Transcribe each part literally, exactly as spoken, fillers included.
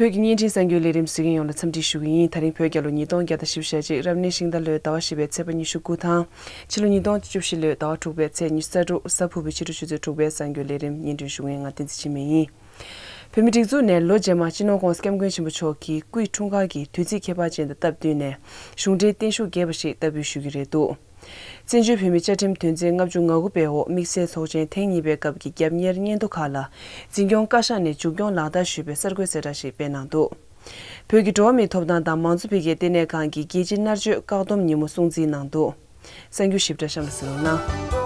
བོད་ཀྱི་བརྙན་འཕྲིན་གསར་འགྱུར་ལས་རིམ་གཟིགས་མཁན་ཡོངས་ལ་འཚམས་འདྲི་ཞུ་གི་ཡིན། ད་རིང་བོད་རྒྱལ་ལོ་ཉིས་སྟོང་བརྒྱ་དང་བཞི་བཅུ་ཞེ་གཅིག་རབ་གནས་ཤིང་རྟ་ལོའི་ཟླ་བ་བཞི་པའི་ཚེས་པ་ཉི་ཤུ་དགུ་དང་། ཕྱི་ལོ་ཉིས་སྟོང་བཅུ་བཞི་ལོའི་ཟླ་བ་དྲུག་པའི་ཚེས་ཉི་ཤུ་རྩ་དྲུག་གཟའ་ཕུར་བུའི་ཕྱི་དྲོ་ཆུ་ཚོད་དྲུག་པའི་གསར་འགྱུར་ལས་རིམ་སྙན་སྒྲོན་ཞུ་མཁན་ང་བསྟན་འཛིན་འཆི་མེད་ཡིན། བོད་མིའི་སྒྲིག་འཛུགས་ནས་ལོ་རྗེས་མར་སྤྱི་ནོར་༸གོང་ས་༸སྐྱབས་མགོན་ཆེན་པོ་མཆོག་གི་སྐུའི་འཁྲུངས་སྐར་གྱི་དུས་ཚིགས་ཁྱད་པར་ཅན་དང་སྟབས་བསྟུན་ནས་གཞུང་འབྲེལ་བརྟན་བཞུགས་རྒྱས་པ་ཞིག་བསྟར་འབུལ་ཞུ་རྒྱུ་རེད་འདུག་བཙན་བྱོལ་བོད་མིའི་བཅའ་ཁྲིམས་དོན་ཚན་ལྔ་བཅུ་ང་དགུ་པའི་འོག་དམིགས་བསལ་ཚོགས་ཆེན་ཐེངས་གཉིས་པའི་སྐབས་ཀྱི་རྒྱབ་གཉེར་སྙན་ཐོ་ཁག་ལ་འཛིན་སྐྱོང་བཀའ་ཤག་ནས་མཇུག་སྐྱོང་ལག་བསྟར་ཞུས་པའི་གསར་འགོད་གསལ་བསྒྲགས་ཤིག་སྤེལ་གནང་འདུག་བོད་ཀྱི་འགྲོ་བ་མིའི་ཐོབ་ཐང་དང་མང་གཙོ་འཕེལ་རྒྱས་ལྟེ་གནས་ཁང་གིས་རྒྱལ་སྤྱིའི་མནར་གཅོད་བཀག་སྡོམ་ཉིན་མོ་སྲུང་བརྩི་གནང་འདུག་གསར་འགྱུར་ཞིབ་ཕྲ་གཤམ་ལ་གསན་རོགས་གནང་།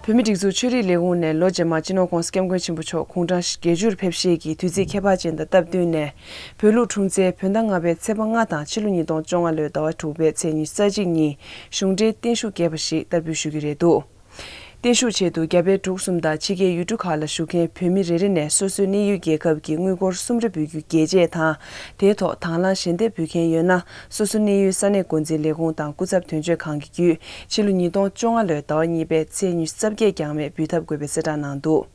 བོད་མིའི་སྒྲིག་འཛུགས་ཆོས་རིག་ལས་ཁུངས་ནས་ལོ་རྗེས་མར་སྤྱི་ནོར་༸གོང་ས་༸སྐྱབས་མགོན་ཆེན་པོ་མཆོག་དགུང་གྲངས་བརྒྱད་ཅུར་ཕེབས་བཞེས་ཀྱི་དུས་ཚིགས་ཁྱད་པར་ཅན་དང་སྟབས་བསྟུན་ནས། བོད་ལུགས་འཁྲུངས་ཚེས་བོད་ཟླ་ལྔ་པའི་ཚེས་པ་ལྔ་དང་ཕྱི་ལོ་ཉིས་སྟོང་བཅོ་ལྔ་ལོའི་ཟླ་བ་དྲུག་པའི་ཚེས་ཉི་ཤུ་རྩ་གཅིག་གཉིས་གཞུང་འབྲེལ་བརྟན་བཞུགས་རྒྱས་པ་ཞིག་བསྟར་འབུལ་ཞུ་རྒྱུ་རེད་འདུག་བརྟན་བཞུགས་ཆེད་དུ་རྒྱ་བལ་འབྲུག་གསུམ་དང་ཕྱི་རྒྱལ་ཡུལ་གྲུ་ཁག་ལ་བཞུགས་མཁན་བོད་མི་རེ་རེ་ནས་སོ་སོའི་གནས་ཡུལ་རྒྱལ་ཁབ་ཀྱི་དངུལ་སྒོར་གསུམ་རེ་འབུལ་རྒྱུ་རྒྱས་བཅད་དང་། དེའི་ཐོག་དང་བླངས་ཞལ་འདེབས་འབུལ་མཁན་ཡོད་ན། སོ་སོའི་གནས་ཡུལ་ས་གནས་འགོ་འཛིན་ལས་ཁུངས་དང་སྐུ་ཚབ་དོན་གཅོད་ཁང་གི་བརྒྱུད་ཕྱི་ལོ་ཉིས་སྟོང་བཅོ་ལྔ་ལོའི་ཟླ་བ་གཉིས་པའི་ཚེས་ཉི་ཤུ་རྩ་བརྒྱད་འགྱངས་མེད་འབུལ་ཐབས་དགོས་པའི་གསལ་བསྒྲགས་གནང་འདུག་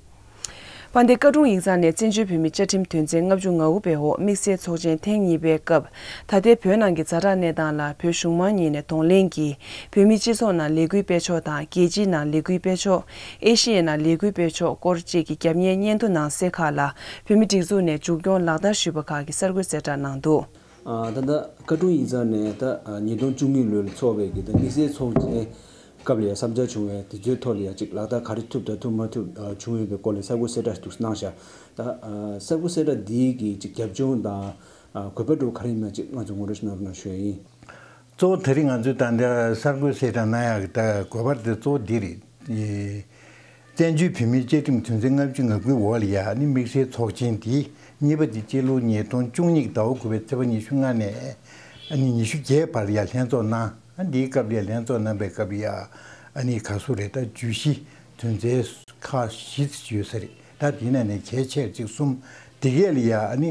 དཔལ་ལྡན་བཀའ་དྲུང་ཡིག་ཚང་ནས་བཙན་བྱོལ་བོད་མིའི་བཅའ་ཁྲིམས་དོན་ཚན་ལྔ་བཅུ་ང་དགུ་པའི་འོག་དམིགས་བསལ་ཚོགས་ཆེན་ཐེངས་གཉིས་པའི་སྐབས། ད་ལྟའི་བོད་ནང་གི་ཛ་དྲག་གནས་སྟངས་ལ་བོད་གཞུང་མང་གཉིས་ནས་གདོང་ལེན་གྱིས། བོད་མིའི་སྤྱི་ཚོགས་ནང་ལས་འགུལ་སྤེལ་ཕྱོགས་དང་རྒྱལ་སྤྱིའི་ནང་ལས་འགུལ་སྤེལ་ཕྱོགས། ཨེ་ཤི་ཡའི་ནང་ལས་འགུལ་སྤེལ་ཕྱོགས་སྐོར་བཅས་ཀྱི་རྒྱབ་གཉེར་སྙན་ཐོ་ནང་གསལ་ཁག་ལ་བོད་མིའི་སྒྲིག་འཛུགས་ནས་མཇུག་སྐྱོང་ལག་བསྟར་ཞུས་པ་ཁག་གི་གསར་འགོད་གསལ་བསྒྲགས་གནང་འདུག་ད་ལྟ་བཀའ་དྲུང་ཡིག་ཚང་ནས་ད་ཉིས་སྟོང་བཅུ་གཉིས་ལོར་ཚོགས་པའི་གི་ད་དམིགས་བསལ་ཚོགས་ཆེན་སྐབས་ལ་ཡང་བསམ་འཆར་བྱུང་བའི་དེ་ཚོའི་ཐོག་ལ་ཡང་ཅིག་ལག་བསྟར་ག་རེ་ཐུབ་དང་ཐུབ་མ་ཐུབ་བྱུང་ཡོད་པའི་སྐོར་ལ་གསར་འགོད་གསལ་བསྒྲགས་ཤིག་གནང་ཤག་ད་གསར་འགོད་གསལ་བསྒྲགས་འདིའི་གི་ཅིག་རྒྱབ་ལྗོངས་དང་དགོས་པ་འདྲ་བོ་ག་རེ་ཡིན་ན་ཅིག་ང་ཚོ་ངོ་སྤྲོད་ཞིག་གནང་རོགས་གནང་ཞུ་ཡ་ཡིན། གཙོ་བོ་དེ་རིང་ང་ཚོས་ད་ལྟ་གསར་འགོད་གསལ་བསྒྲགས་གནང་ཡག་གི་ད་དགོས་པ་དེ་གཙོ་བོ་འདི་རེད། བཙན་བྱོལ་བོད་མིའི་བཅའ་ཁྲིམས་དོན་ཚན་ལྔ་བཅུ་ང་དགུའི་འོག་ལ་ཡ་ཨ་ནི་དམིགས་བསལ་ཚོགས་ཆེན་འདི་གཉིས་པ་འདི་སྤྱི་ལོ་ཉིས་སྟོང་བཅུ་གཉིས་ཟླ་བ་དགུ་པའི་ཚེས་པ་ཉི་ཤུ་ལྔ་ནས་ཨ་ནི་ཉི་ཤུ་བརྒྱད་བར་ཡ་ལྷན་ཚོགས་གནང་། ཨ་འདིའི་སྐབས་ལ་ཡ་ལྷན་ཚོགས་གནང་པའི་སྐབས་ལ་ཡ་ཨ་ནི་ག་ཚོད་རེད། ད་བརྗོད་གཞི་དོན་ཚན་ཁག་བཞི་ཙམ་ཡོད་ས་རེད། ད་འདི་ནང་ནས་གལ་ཆེ་གཅིག་གསུམ་འདི་གས་ལ་ཡ་ཨ་ནི།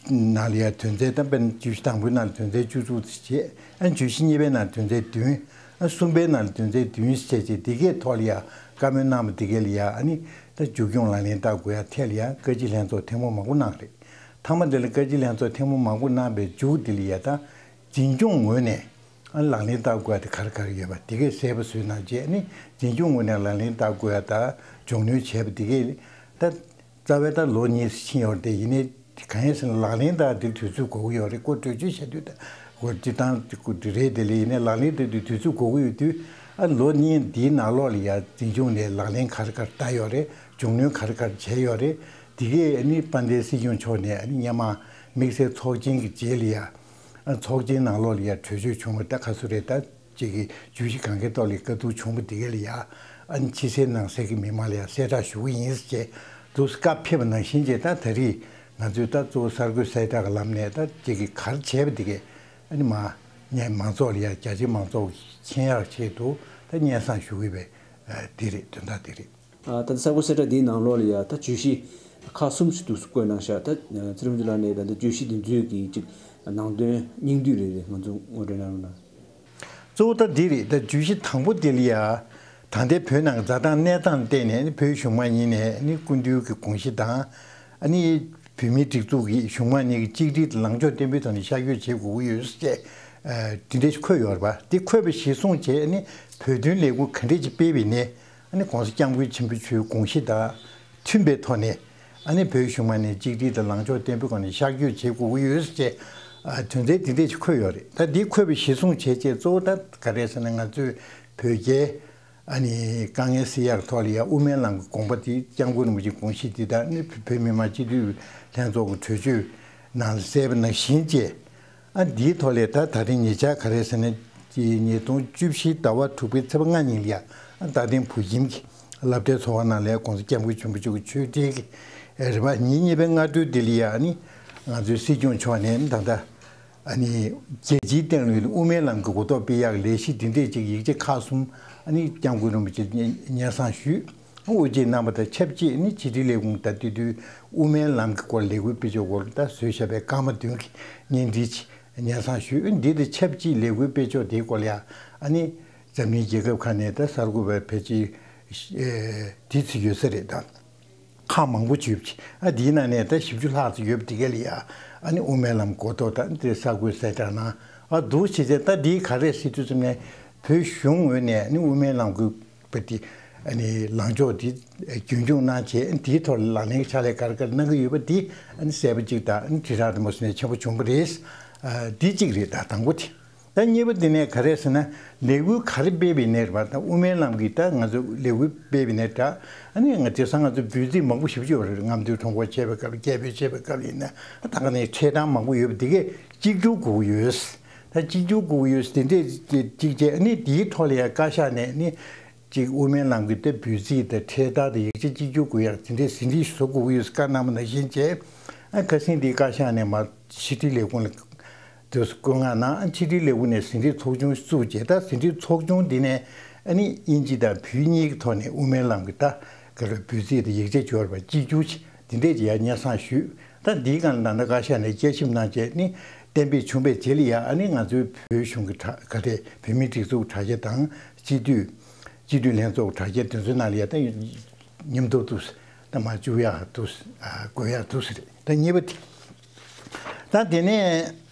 ནང་ལ་ཡང་དོན་ཚན་ད་དཔེར་ན་བརྗོད་གཞི་དང་པོའི་ནང་ལ་དོན་ཚན་བཅུ་དྲུག་ཙམ་བྱས། ཨ་བརྗོད་གཞི་གཉིས་པའི་ནང་ལ་དོན་ཚན་བདུན། ཨ་གསུམ་པའི་ནང་ལ་དོན་ཚན་བདུན་ཞེས་བྱས་དེ་གའི་ཐོག་ལ་ཡང་བཀའ་མོལ་གནང་བ་དེ་གའི་ལ་ཡང་ཨ་ནི་ད་མཇུག་སྐྱོང་ལག་ལེན་བསྟར་དགོས་ཡ་ཐད་ལ་ཡང་བཀའ་སྤྱི་ལྷན་ཚོགས་ཐེངས་མ་མང་པོ་གནང་རེད། མཐའ་མ་དེ་ལ་བཀའ་སྤྱི་ལྷན་ཚོགས་ཐེངས་མ་མང་པོ་གནང་བའི་མཇུག་དེ་ལ་ཡང་ད་འཛིན་སྐྱོང་ངོས་ནས་ཨ་ལག་ལེན་བསྟར་དགོས་ཡ་དེ་ག་རེ་ག་རེ་ཡོད་པ་དེ་གའི་གསལ་པོ་བཟོས་གནང་རྗེས་ཨ་ནི་འཛིན་སྐྱོང་ངོས་ནས་ལག་ལེན་བསྟར་དགོས་ཡ་ད་མགྱོགས་གནོན་བྱས་པ་དེ་གའི་ད། རྩ་བའི་ད་ལོ་གཉིས་ཕྱིན་ཡོད་རེད་དེ་ཡིན་ནའི་གང་ཡིན་ཟེར་ན་ལག་ལེན་བསྟར་དེར་དུས་ཚོད་འགོར་གྱི་ཡོད་རེད། སྐོར་གྲོས་ཆོད་བྱ་དུས་ད་འགོར་གྱི་བཏང་རེད་དེ་ལས་ཡིན་ནའི་ལག་ལེན་བསྟར་དུས་དུས་ཚོད་འགོར་གྱི་ཡོད་དུས་ཨ་ལོ་གཉིས་འདིའི་ནང་ལོགས་ལ་ཡ་འཛིན་སྐྱོང་ནས་ལག་ལེན་ག་རེ་ག་རེ་བསྟར་ཡོད་རེད། མགྱོགས་གནོན་ག་རེ་ག་རེ་བྱས་ཡོད་རེད། དེ་གས་ཨ་ནི་དཔལ་ལྡན་སྲིད་སྐྱོང་མཆོག་ནས་ཨ་ནི་སྔོན་མ་དམིགས་བསལ་ཚོགས་ཆེན་གྱི་རྗེས་ལ་ཡ་ཨ་ཚོགས་ཆེན་ནང་ལོགས་ལ་ཡ་གྲོས་ཆོད་བྱུང་བ་ད་ག་ཚོད་རེད་ད། ཅིག་གི་བརྗོད་གཞི་གང་གའི་ཐོག་ལ་བཀའ་བསྡུར་བྱུང་བ་དེ་ག་ལ་ཡ་ཨ་ནི་ཕྱི་གསལ་ནང་གསལ་གྱི་མི་མང་ལ་ཡ་གསལ་བསྒྲགས་ཞུ་གི་ཡིན་ཟེར་བྱས་འདུག་སེ་བཀའ་ཕེབས་པ་ནང་བཞིན་བྱས་ད་ད་རེས་ང་ཚོས་ད་གཙོ་བོ་གསར་འགོད་གསལ་བསྒྲགས་ཀྱི་ལམ་ནས་ད་ཅིག་གི་ག་རེ་བྱས་པ་དེ་གས་ཨ་ནི་མ་ཉན་མང་ཚོགས་ལ་ཡ་རྒྱ་ཆེའི་མང་ཚོགས་མཁྱེན་ཡག་ཆེད་དུ་ད་སྙན་སེང་ཞུ་གི་ཡོད་པའི་དེ་རེད། དོན་དག་དེ་རེད། ད་ལྟ་གསར་འགོད་གསལ་བསྒྲགས་འདིའི་ནང་ལོགས་ལ་ཡ་ད་བརྗོད་གཞི་ཁག་གསུམ་ཞིག་འདུག་སེ་བཀོད་གནང་ཤག་ད་ཚེ་རིང་ཕུན་ཚོགས་ལགས་ནས་ད་ལྟ་བརྗོད་གཞི་འདི་ཚོའི་གི་ཅིག་ནང་དོན་སྙིང་བསྡུས་རེ་རེ་ང་ཚོ་ངོ་སྤྲོད་གནང་རོགས་གནང་། གཙོ་བོ་ད་འདི་རེད། ད་བརྗོད་གཞི་དང་པོ་དེ་ལ་ཡ། ད་ལྟའི་བོད་ནང་གི་འཛའ་ཐང་གནས་སྟངས་ལ་བལྟས་ནས་ནི་བོད་གཞུང་མང་གཉིས་ནས་ནི་སྐུ་མདུན་གྱི་དགོངས་གཞི་དང་། ཨ་ནི་བོད་མིའི་སྒྲིག་འཛུགས་ཀྱི་གཞུང་མང་གཉིས་ཀྱི་གཅིག་སྒྲིལ་དང་ལངས་ཕྱོགས་བརྟན་པོའི་ཐོག་ནས་ཤར་བསྐྱོད་བྱེད་དགོས་ཀྱི་ཡོད་ཟེར་བྱས། ཨ་དེ་འདྲ་ཞིག་འཁོད་ཡོད་རེད་པ། དེ་འཁོད་པ་གཞིར་བཟུང་བྱས་ནི་བོད་དོན་ལས་འགུལ་ག་འདྲས་ཅིག་སྤེལ་བ་ཡིན་ནའི། ཨ་ནི་༸གོང་ས་༸སྐྱབས་མགོན་ཆེན་པོ་མཆོག་གི་དགོངས་གཞི་དང་མཐུན་པའི་ཐོག་ནས། ཨ་ནི་བོད་གཞུང་མང་ནས་གཅིག་སྒྲིལ་དང་ལངས་ཕྱོགས་བརྟན་པོའི་སྒོ་ནས་ཤར་བསྐྱོད་བྱེད་དགོས་ཀྱི་ཡོད་ཟེར་བྱས། ཨ་དོན་ཚན་འདི་འདྲས་ཅིག་འཁོད་ཡོད་རེད། ད་འདི་འཁོད་པ་གཞིར་བཟུང་བྱས་བྱས་གཙོ་བོ་ད་ག་རེ་ཟེར་ན་ང་ཚོས་བོད་རྒྱའི་ཨ་ནི་དཀའ་ངལ་སེལ་ཡག་ཐོག་ལ་ཡ་དབུ་མའི་ལམ་གྱི་དགོངས་པ་དེ་༸སྐྱབས་མགོན་རིན་པོ་ཆེའི་དགོངས་གཞི་དེ་དང་ཨ་ནི་བོད་མི་མང་སྤྱི་འཐུས་ལྷན་ཚོགས་ཀྱི་གྲོས་ཆོད་ནང་གསལ་བ་ནང་བཞིན་བྱས། ཨ་འདིའི་ཐོག་ལས་ད་ད་རིང་ཉེ་ཆར་ག་རེ་ཟེར་ན། ཉིས་སྟོང་བཅུ་བཞི་ཟླ་བ་དྲུག་པའི་ཚེས་པ་ལྔ་ཉིན་ལ་ཡ་རྟ་སྟེང་བུ་ཁྱིམ་གྱི་སློབ་གྲྭའི་ཚོགས་ཁང་ནང་ལ་༸གོང་ས་༸སྐྱབས་མགོན་ཆེན་པོ་མཆོག་གི་ཆོས་འབྲེལ་གྱི་རེ་བ་ཉིན་གཉིས་པའི་སྔ་དྲོའི་དེ་ལ་ཡ་ནི་ང་ཚོའི་སྲིད་སྐྱོང་མཆོག་ནས་ད་ལྟ་ཨ་ནི་རྒྱལ་སྤྱིའི་སྟེང་ལ་དབུ་མའི་ལམ་གྱི་གོ་རྟོགས་སྤེལ་ཡག་ལས་གཞི་འདི་འདྲས་ཅིག་ཡིག་ཆ་ཁག་གསུམ་ཨ་ནི་༸སྐྱབས་མགོན་རིན་པོ་ཆེ་སྙན་སེང་ཞུས། དབུ་འབྱེད་གནང་བ་དང་ཆབས་ཅིག་ནི་ཕྱི་དྲིལ་ལས་ཁུངས་ད་ལྟ་དུས་དབུ་མའི་ལམ་གྱི་སྐོར་ལས་འགུལ་སྤེལ་ཕྱོགས་སྐོར་ད་བཟོས་བཞག་པའི་སྐར་མ་བདུན་གྱི་བརྙན་འཕྲིན་ཅིག་སྙན་སེང་ཞུས། འདི་དང་ཆབས་ཅིག་ལས་འགུལ་སྤེལ་ཕྱོགས་དེའི་སྐོར་ལ་ཡང་ཨ་ནི་འཛམ་གླིང་རྒྱལ་ཁབ་ཁག་ནས་ད་གསར་འགོད་པ་ཕལ་ཆེར་དེ་ཚོ་ཡོད་ས་རེད་ད། ཁག་མང་པོ་ཅིག་ཡོད་པ་ཅིག་ཨ་དེའི་ནང་ནས་ད་བཞི་བཅུ་ལྷག་ཙམ་ཡོད་པ་དེ་ག་ལ་ཡ་ཨ་ནི་དབུ་མའི་ལམ་གོ་རྟོགས་དང་དེ་གསར་འགོད་གསལ་བསྒྲགས་གནང་ཨ་འདུག་བྱས་རྗེས་ད་དེའི་ག་རེ་ཟེར་དུས་ཙམ་ནས་བོད་གཞུང་ངོས་ནས་ནི་དབུ་མའི་ལམ་གྱི་པ་དེ་ཨ་ནི་ལངས་ཕྱོགས་དེ་རྒྱུན་འཁྱོངས་གནང་བྱས་དེའི་ཐོག་ལ་ལག་ལེན་ཕྱག་ལས་ག་རེ་ག་རེ་གནང་གི་ཡོད་པ་དེ་ཨ་ནི་གསལ་པོ་ཅིག་དང་ཨ་ནི་དྲིལ་བསྒྲགས་དེ་མོ་ཟེར་ནས་ཆེན་པོ་བྱུང་བ་རེད། ཨ་དེ་གཅིག་རེད། ད་དང་པོ་དེ། ད་གཉིས་པ་དེ་ནས་ག་རེ་ཟེར་ན་ལས་འགུལ་ག་རེ་སྤེལ་བའི་ནས་རེད་པ། ད་དབུ་མའི་ལམ་གྱི་ད་ང་ཚོ་ལས་འགུལ་སྤེལ་བའི་ནས་ད་ཨ་ནི་ང་དེང་སང་ང་ཚོ་འབོད་ཚིག་མང་པོ་ཞེ་པོ་ཅིག་ཡོད་རེད། རྔམ་སྟོན་ཁྲོམ་སྐོར་བྱས་པའི་སྐབས་ལ་སྐད་འབོད་བྱས་པའི་སྐབས་ལ་ཡིན་ན་ད་ག་ནས་འཕྲེད་དར་མང་པོ་ཡོད་པ་དེ་གས་གཅིག་གྱུར་དགོས་ཀྱི་ཡོད། ད་གཅིག་གྱུར་དགོས་ཀྱི་ཡོད་དེ་འདྲས་གཅིག་བྱས་ཨ་ནི་དེའི་ཐོག་ལ་ཡང་བཀའ་ཤག་ནས་ནི་གཅིག་དབུ་མའི་ལམ་གྱི་ད་འབོད་ཚིག་དང་འཕྲེད་དར་དང་ཡིག་ཆ་གཅིག་གྱུར་དགོས་ཡག་དེ་འདྲས་ཟིན་བྲིས་བཟོ་དགོས་ཀྱི་ཡོད་བཀའ་གནང་བ་ནང་བཞིན་བྱས་ཨ་ཁ་སང་དེའི་བཀའ་ཤག་ནས་མར་ཕྱི་དྲིལ་ལས་ཁུངས་ལ། དུས་སུ་བཀོད་མངགས་གནང་། ཕྱི་དྲིལ་ལས་ཁུངས་ནས་ཟིན་བྲིས་ཚོགས་ཆུང་བཙུགས་རྗེས་ད་ཟིན་བྲིས་ཚོགས་ཆུང་འདི་ནས་ཨ་ནི་དབྱིན་ཇི་དང་བོད་གཉིས་ཀྱི་ཐོག་ནས་དབུ་མའི་ལམ་གྱི་ད་ག་རེ་འབོད་ཚིག་དང་ཡིག་ཆ་འབྱོར་བ་གཅིག་གྱུར་ཅིག་འདི་འདྲས་ཀྱི་ཡར་སྙན་སེང་ཞུས། ད་འདིའི་སྒང་ལ་ད་ལྟ་བཀའ་ཤག་ནས་བསྐྱར་ཞིབ་གནང་རྗེས་ནི་གཏན་འབེབས་བྱུང་བའི་རྗེས་ལ་ཡ་ཨ་ནི་ང་ཚོའི་བོད་གཞུང་གི་དྲ་ག་རེ་བོད་མིའི་སྒྲིག་འཛུགས་དྲ་རྒྱ་དང་སྤྱི་འཐུས་སྤྱི་འཐུས་ལྷན་ཚོགས་དྲ་རྒྱ་དེ་ཚོའི་ནང་ལ་ཡ་ད་མཉམ་དུ་འདུག་ད་མ་བཅུག་ཡག་འདུག་དགོས་ཡག་འདུག་ཟེར་རེད། ད་གཉིས་པ་དེ། ད་དེ་ནས་